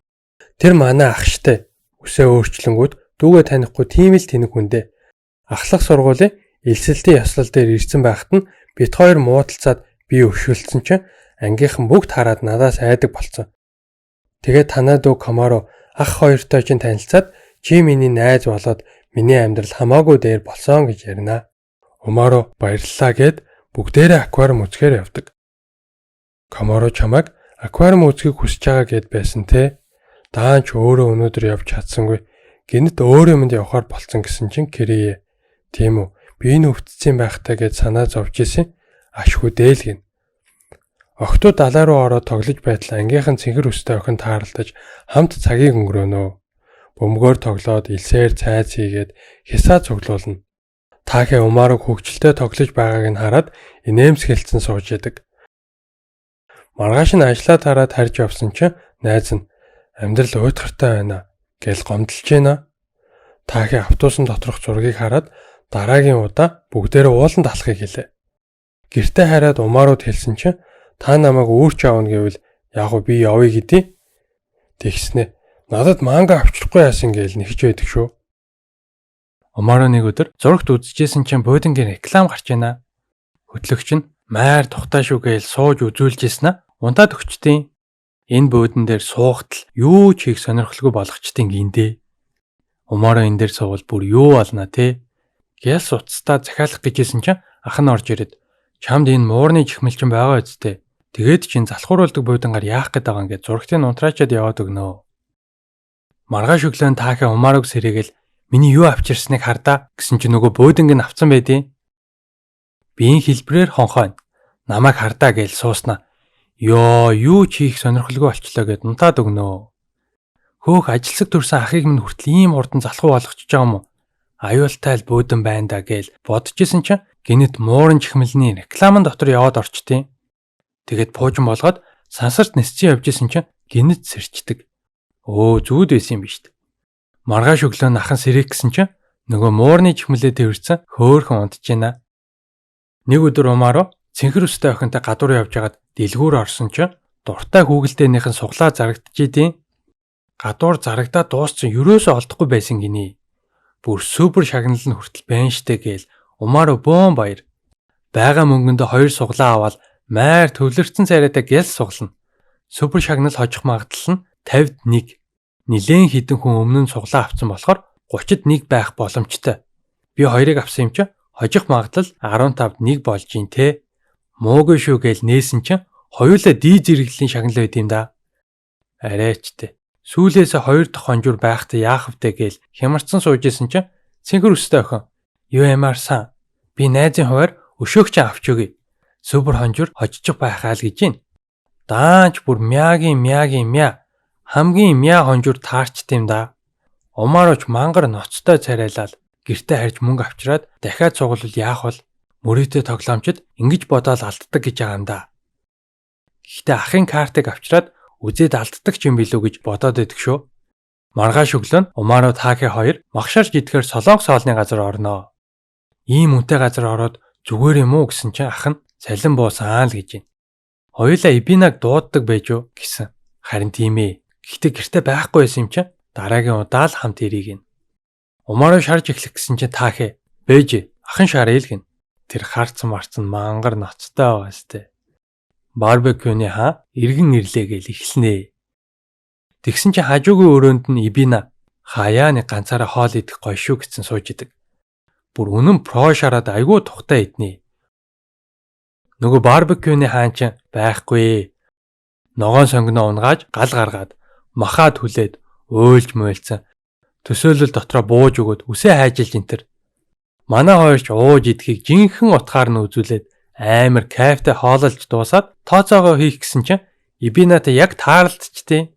Тэр манай ах штэ. Үсээ өөрчлөнгүүд дүүгээ танихгүй тийм л тэнэг хүндээ. Ахлах сургуулийн элсэлтийн ёслол дээр ирсэн байхад нь бит хоёр муудалцаад би өшөөлдсөн чинь ангийнхан бүгд хараад надаас айдаг болцсон. Тэгээд танаа дүү Комаро ах хоёртой чинь танилцаад чи миний найз болоод миний амьдрал хамаагүй дээр болсон гэж ярина. Умару баярлалаа гэд бүгдээрээ аквариум үзэхээр явдаг. Комаро чамайг аквариум үзэхийг хүсэж байгаа гэд байсан те. Даанч өөрөө өнөөдөр явж чадсангүй. Гинэт өөр юмд явахаар болцсон гэсэн чинь Кирие. Тийм үү? Би энэ өвдсөн байхтай гэд санаа зовж исэн. Ашгүй дээл гин. Охтууд далай руу ороод тоглож байтал ангийнхан цэнхэр өстэй охин тааралдаж хамт цагийг өнгөрөөнө. Бөмбөгөөр тоглоод элсээр цайз хийгээд хясаа цуглуулна. Таахе Умаруг хөгжилтэй тоглож байгааг нь хараад инээмсэгэлцэн сууж ядаг. Маргааш нь ажлаа тараад харж явсан чинь найз нь амьдрал уйтгартай байна гэж гомдолж байна. Таахе автобусын доторх зургийг хараад дараагийн удаа бүгдээрээ ууланд алхахыг хэлээ. Гэртээ хараад Умаруд хэлсэн чинь та намайг үүрч авна гэвэл яг уу би явъя гэдیں۔ Тэгснэ надад манга авчрахгүй яасан гээл нэгч байдаг шүү. Умару нэг өдөр зурагт үзчихсэн чинь буудангийн реклам гарч байна. Хөтлөгч нь майр тухтай шүү гээл сууж үзүүлж ийсэн аа унтаад өгчтیں۔ Энэ буудан дээр суухтал юу ч хийх сонирхолгүй болгочтیں гиндэ. Умару энэ дээр суувал бүр юу болно те. Гялс уцтаа захиалах гэжсэн чинь ах нь орж ирээд чамд энэ муурны чихмэлчин байгаа үсттэй. Тэгээд чинь залхууруулдаг буудангаар яах гээд байгаа ингээд зурагтын унтраачаад яваад өгнө. Маргааш өглөө нь Таахе Умаруг сэрээгээл миний юу авчирсныг хардаа гэсэн чинь нөгөө бууданг нь авцсан байдیں۔ Биеийн хэлбрээр хонхойно. Намайг хардаа гэж сууснаа. Йоо, юу ч хийх сонирхолгүй болчлоо гэд унтаад өгнө. Хөөх ажилсаг төрсэн ахыг минь хүртэл ийм хурдан залхуу болгочихж байгаа юм уу? Аюултай л буудан байна да гэж бодож исэн чинь гинэт муурын чихмэлний рекламын дотор яваад орчтیں۔ Тэгээд пуужин болгоод сансарт нисцэн явж исэн чинь гинэт сэрчдэг. Өө зүуд байсан юм биш үү? Маргааш өглөө нь ахан сэрэх гэсэн чинь нөгөө муурны чихмэлээ тэрвэрсэн хөөхөн унтж байна. Нэг өдөр Умару цэнхэр өстэй охинтой гадуур явж байгаад дэлгүүр орсон чинь дуртай хүүгэлдээнийх нь суглаа зарагдчихийдیں। Гадуур зарагдаад дууссан ерөөсөө олдохгүй байсан гинэ. Бүр супер шагнал нь хүртэл байна штэ гээл Умару бөөн баяр. Бага мөнгөндөө хоёр суглаа аваад майр төвлөрцөн царайтай гялс суглана. Супер шагнал хожих магадлал нь 50-д 1. Нилээн хідэн хүн өмнө нь суглаа авсан болохоор 30-д 1 байх боломжтой. Би хоёрыг авсан юм чи хожих магадлал 15-д 1 болж ин те. Муугүй шүү гээл нээсэн чинь хоёулаа дий зэрэглэлийн шагнал байд юм да. Арайчтэй. Сүүлээсээ хоёр дахь хонжуур байхдаа яах вдэ гээл хямарцсан сууж исэн чинь цэнхэр өстэй охин. Юу ямаарсан. Би найзын хуваар өшөөгч авч өгье. Супер хонжуур хожчих байхаа л гэж байна. Даанч бүр мягийн мягийн мя. Хамгийн мяа хонжуур таарчт юм да. Умааруч мангар ноцтой царайлал гэртээ харж мөнгө авчираад дахиад цуглвал яах вэ? Мөрөөдөө тоглоомчд ингэж бодоол алддаг гэж байгаа юм да. Гэхдээ ахын картыг авчираад үзээд алддаг ч юм билүү гэж бодоод идэх шүү. Маргааш өглөө нь Умару Таке хоёр махшарч идэхээр солонгос хоолны газар орноо. Ийм үнэтэй газар ороод зүгээр юм уу гэсэн чинь ах нь цалин буусан л гэж байна. Хоёулаа Эбинаг дууддаг байж юу гэсэн. Харин тийм ээ. Гэхдээ гэрте байхгүй байсан юм чинь дараагийн удаа л хамт ирийг гин. Умару шарж эхлэх гэсэн чинь Таке бэж ахын шарыг л гин. Тэр харцсан марцсан мангар ноцтой байгаа сте. Барбекюны хаа эргэн ирлээ гэж эхэлнэ. Тэгсэн чинь хажуугийн өрөөнд нь Ибина хаяа нэг ганцаараа хоол идэх гоё шүү гэсэн сууж идэг. Бүр үнэн про шараад айгүй тухтай иднэ. Нөгөө барбекюны хаан чинь байхгүй. Ногоон сонгиноо унгааж гал гаргаад махаа түлээд уйлж муйлцсан. Төсөөлөл дотроо бууж өгөөд үсээ хайжилж энтер. Манай хоёр ч ууж идэхийг жинхэнэ утгаар нь үзүүлээд амар кайфтай хоололж дуусаад тооцоогоо хийх гэсэн чинь Ибинатай яг таарлтчтэй.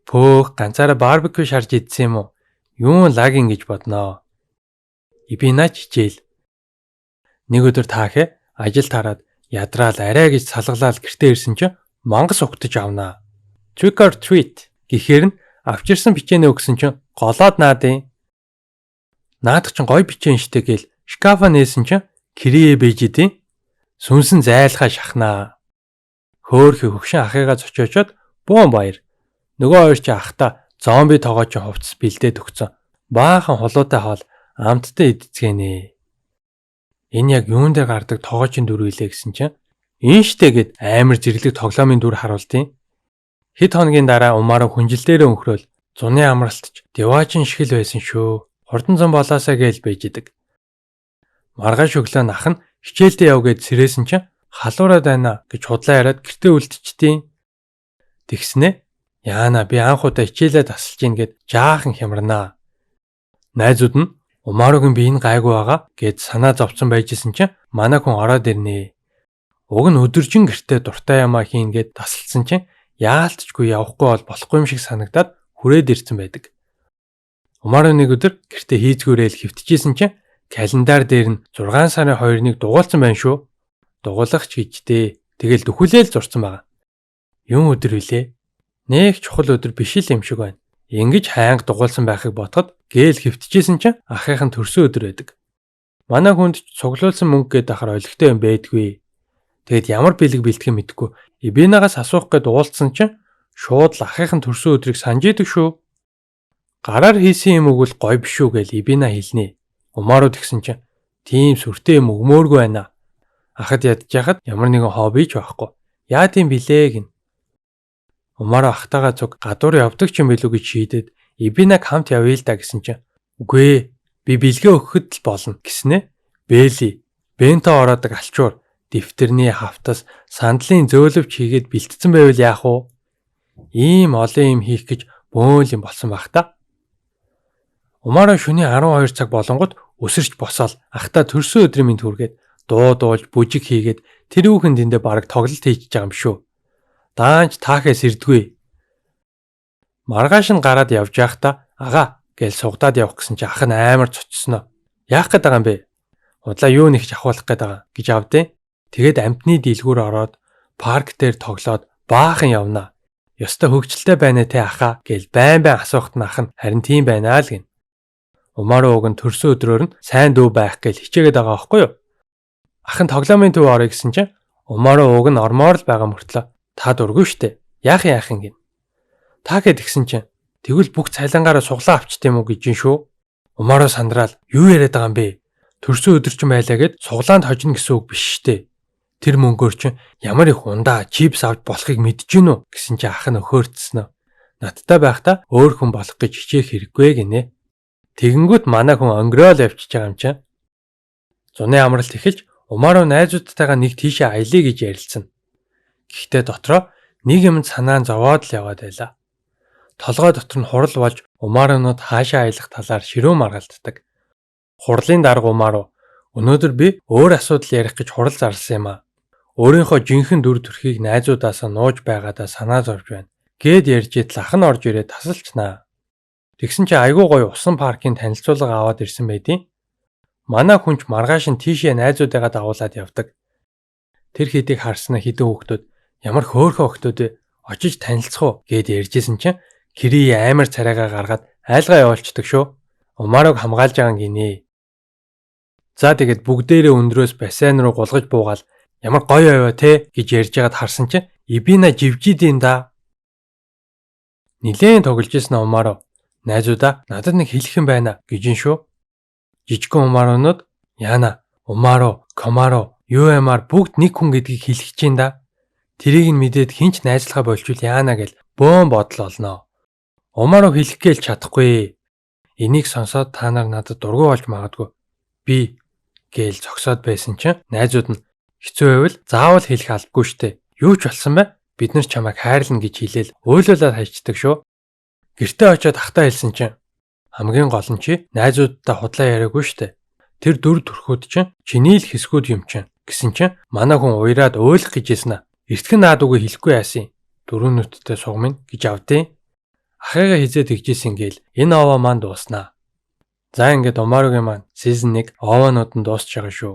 Пөөх ганцаараа барбекю шарж идсэн юм уу? Юун лагин гэж бодноо. Ибина ч хичээл. Нэг өдөр таахэ ажил тараад ядраал арай гэж салгалаал гэртээ ирсэн чинь мангас угтаж авнаа. Trick or treat гэхээр нь авчирсан печенье өгсөн чинь голоод наадын. Наадах чинь гоё печень штэ гээл шкафа нээсэн чинь крие бэж идэв. Сүнсэн зайлхаа шахнаа. Хөөхи хөгшин ахыгаа зочоочоод бөөн баяр. Нөгөө хоёр чи ахта зомби тогоочин хувцас бэлдээд өгцөн. Баахан хулуутай хоол амттай идцгээнэ. Энэ яг юун дээр гардаг тогоочин дүр илээ гэсэн чинь энэ штэ гэд амар зэрлэг тоглоомын дүр харуултын. Хэд хоногийн дараа Умараа хүнжил дээрээ өнхрөөл зуны амралтч деваачин шиг л байсан шүү. Хурдан зам болоосаа гээл байж идэг. Маргааш өглөө нах нь хичээлдээ яв гэд сэрээсэн чинь халуураад байна гэж худлаа яриад гэртээ үлдчихдээ. Тэгснэ яана би анх удаа хичээлээ тасалж ийн гэд жаахан хямарнаа. Найзууд нь Умаругийн бие нь гайгүй байгаа гэд санаа зовцсон байжсэн чинь манай хүн ороод ирнэ. Уг нь өдөржин гэртээ дуртай юмаа хийн гэд тасалсан чинь яалтчгүй явахгүй бол болохгүй юм шиг санагдаад хүрээд ирсэн байдаг. Умару нэг өдөр гэртээ хийзгүүрэл хэвтчихсэн чинь календар дээр нь 6 сарын 2-ыг дугуулсан байна шүү. Дугуулах ч гэждээ. Тэгэл дөхүлээл зурцсан байгаа. Юун өдөр вүлээ? Нэг чухал өдөр биш л юм шиг байна. Ингэж хайнга дугуулсан байхыг бодоход гээл хэвтчихсэн чинь ахынх нь төрсөн өдөр байдаг. Манай хүнд цуглуулсан мөнгө гэдэг ахаар олигтой юм байдгүй. Тэгэд ямар бэлэг бэлтгэх мэдэхгүй. Эбинагаас асуух гээд уулзсан чинь шууд л ахынх нь төрсөн өдрийг санаж идэг шүү. Гараар хийсэн юм өгвөл гоё биш үү гэж Эбина хэлнэ. Умаруу тэгсэн чинь тийм сүртэй юм өгмөөргүй байна. Ахад ядж яхад ямар нэгэн хобби ч байхгүй. Яа тийм билээ гин. Умаруу ахтайгаа цуг гадуур явдаг ч юм билүү гэж шийдээд Эбинаг хамт явъя л да гэсэн чинь үгүй ээ би бэлгээ өгөхөд л болно гэснэ. Бэли бенто ороодаг алчуур дэвтэрний хавтас сандлын зөөлөвч хийгээд бэлтцсэн байвал яах вэ? Ийм олон юм хийх гэж бөөн юм болсон байх та. Умараа шөнийн 12 цаг болонгот өсөрч босоол ахта төрсөн өдрийн мэнд хүргээд дуу дуулж бүжиг хийгээд тэр үүхэн тэндээ бараг тоглолт хийж байгаа юм шүү. Даанч таахээс ирдгүй. Маргааш нь гараад явж байхдаа ага гэж сугадаад явах гэсэн чи ах нь амар цоцсноо. Яах гээд байгаа юм бэ? Удлаа юу нэгч ахуулах гээд байгаа гэж авдیں۔ Тэгээд амтны дэлгүүр ороод парк дээр тоглоод баахан явна. Ёстой хөгжилтэй байна те ахаа гэж байн байн асуухт нь ах нь харин тийм байна л гин. Умаруу уг нь төрсөн өдрөөр нь сайн дүү байх гэж хичээгээд байгаа аахгүй юу? Ах нь тоглоомын төв орё гэсэн чинь Умаруу уг нь ормоор л байгаа мөртлөө та дургүй штэ. Яах юм яах юм гин. Та гэд гисэн чинь тэгвэл бүх цалингаараа суглаа авчт юм уу гэж ин шүү. Умаруу сандраал юу яриад байгаа юм бэ? Төрсөн өдөр чинь байлаа гэд суглаанд хожино гэсэн үг биш штэ. Тэр мөнгөөр чинь ямар их ундаа чипс авч болохыг мэдэж гин үү гэсэн чинь ах нь өхөөрдсөн. Надтай байхдаа өөр хүн болох гэж хичээх хэрэггүй гинэ. Тэгэнгүүт манай хүн өнгөрөөл явчихж байгаа юм чинь. Зуны амралт эхэлж Умаруу найзуудтайгаа нэг тийшээ аялъя гэж ярилцсан. Гэхдээ дотроо нэг юм санаа зовоод л яваад байлаа. Толгой дотор нь хурал болж Умаруунууд хаашаа аялах талаар ширүүн маргалддаг. Хурлын дарга Умаруу өнөөдөр би өөр асуудал ярих гэж хурал зарласан юм аа. Өөрийнхөө жинхэнэ дүр төрхийг найзуудаасаа нууж байгаадаа санаа зовж байна. Гээд ярьж идэл ах нь орж ирээд тасалчнаа. Тэгсэн чи айгүй гоё усан паркын танилцуулга аваад ирсэн байдیں۔ Манай хүн ч маргааш нь тийшээ найзуудаагаа дагуулад явдаг. Тэр хэдийг харснаа хідэн хүүхдүүд ямар хөөрхөн охтууд вэ? Очиж танилцах уу гэд ярьжсэн чинь Кири амар царайгаа гаргаад айлгаа явуулцдаг шүү. Умарыг хамгаалж байгаа гинэ. За тэгээд бүгдээрээ өндрөөс бассейн руу гулгаж буугаал ямар гоё аваа те гэж ярьж байгаад харсан чинь Ибина живжидин да. Нилээн тоглож исэн Умаро найзуудаа надад нэг хэлэх юм байна гэж ин шүү. Жижигхэн Умаронууд Яна, Умаро, Комаро, UMR бүгд нэг хүн гэдгийг хэлэх чинь да. Тэрийг нь мэдээд хинч найзлахаа болчвол яана гэл бөөн бодол олноо. Умаро хэлэх гээл чадахгүй. Энийг сонсоод та нар надад дургүй болж магадгүй. Би гээл зогсоод байсан чинь найзууд нь хэцүү байвал заавал хэлэх албагүй штэ. Юу ч болсон бэ? Бид нар чамайг хайрлана гэж хэлээл уйлуулаад хайчдаг шүү. Гэртээ очиод ахтаа хэлсэн чинь хамгийн гол нь чи найзуудтай худлаа яриаггүй штэ. Тэр дүр төрхүүд чинь чиний л хэсгүүд юм чинь гэсэн чинь манай хүн уяраад уйлах гэж ийсэн аа. Эртхэн наад үгүй хэлэхгүй яасан. Дөрөв нүдтэй сугмын гэж авдیں۔ Ахыгаа хизээ тэгжсэн гээл энэ овоо маань дууснаа. За ингээд Умаругийн маань season 1 овоонууд нь дуусч байгаа шүү.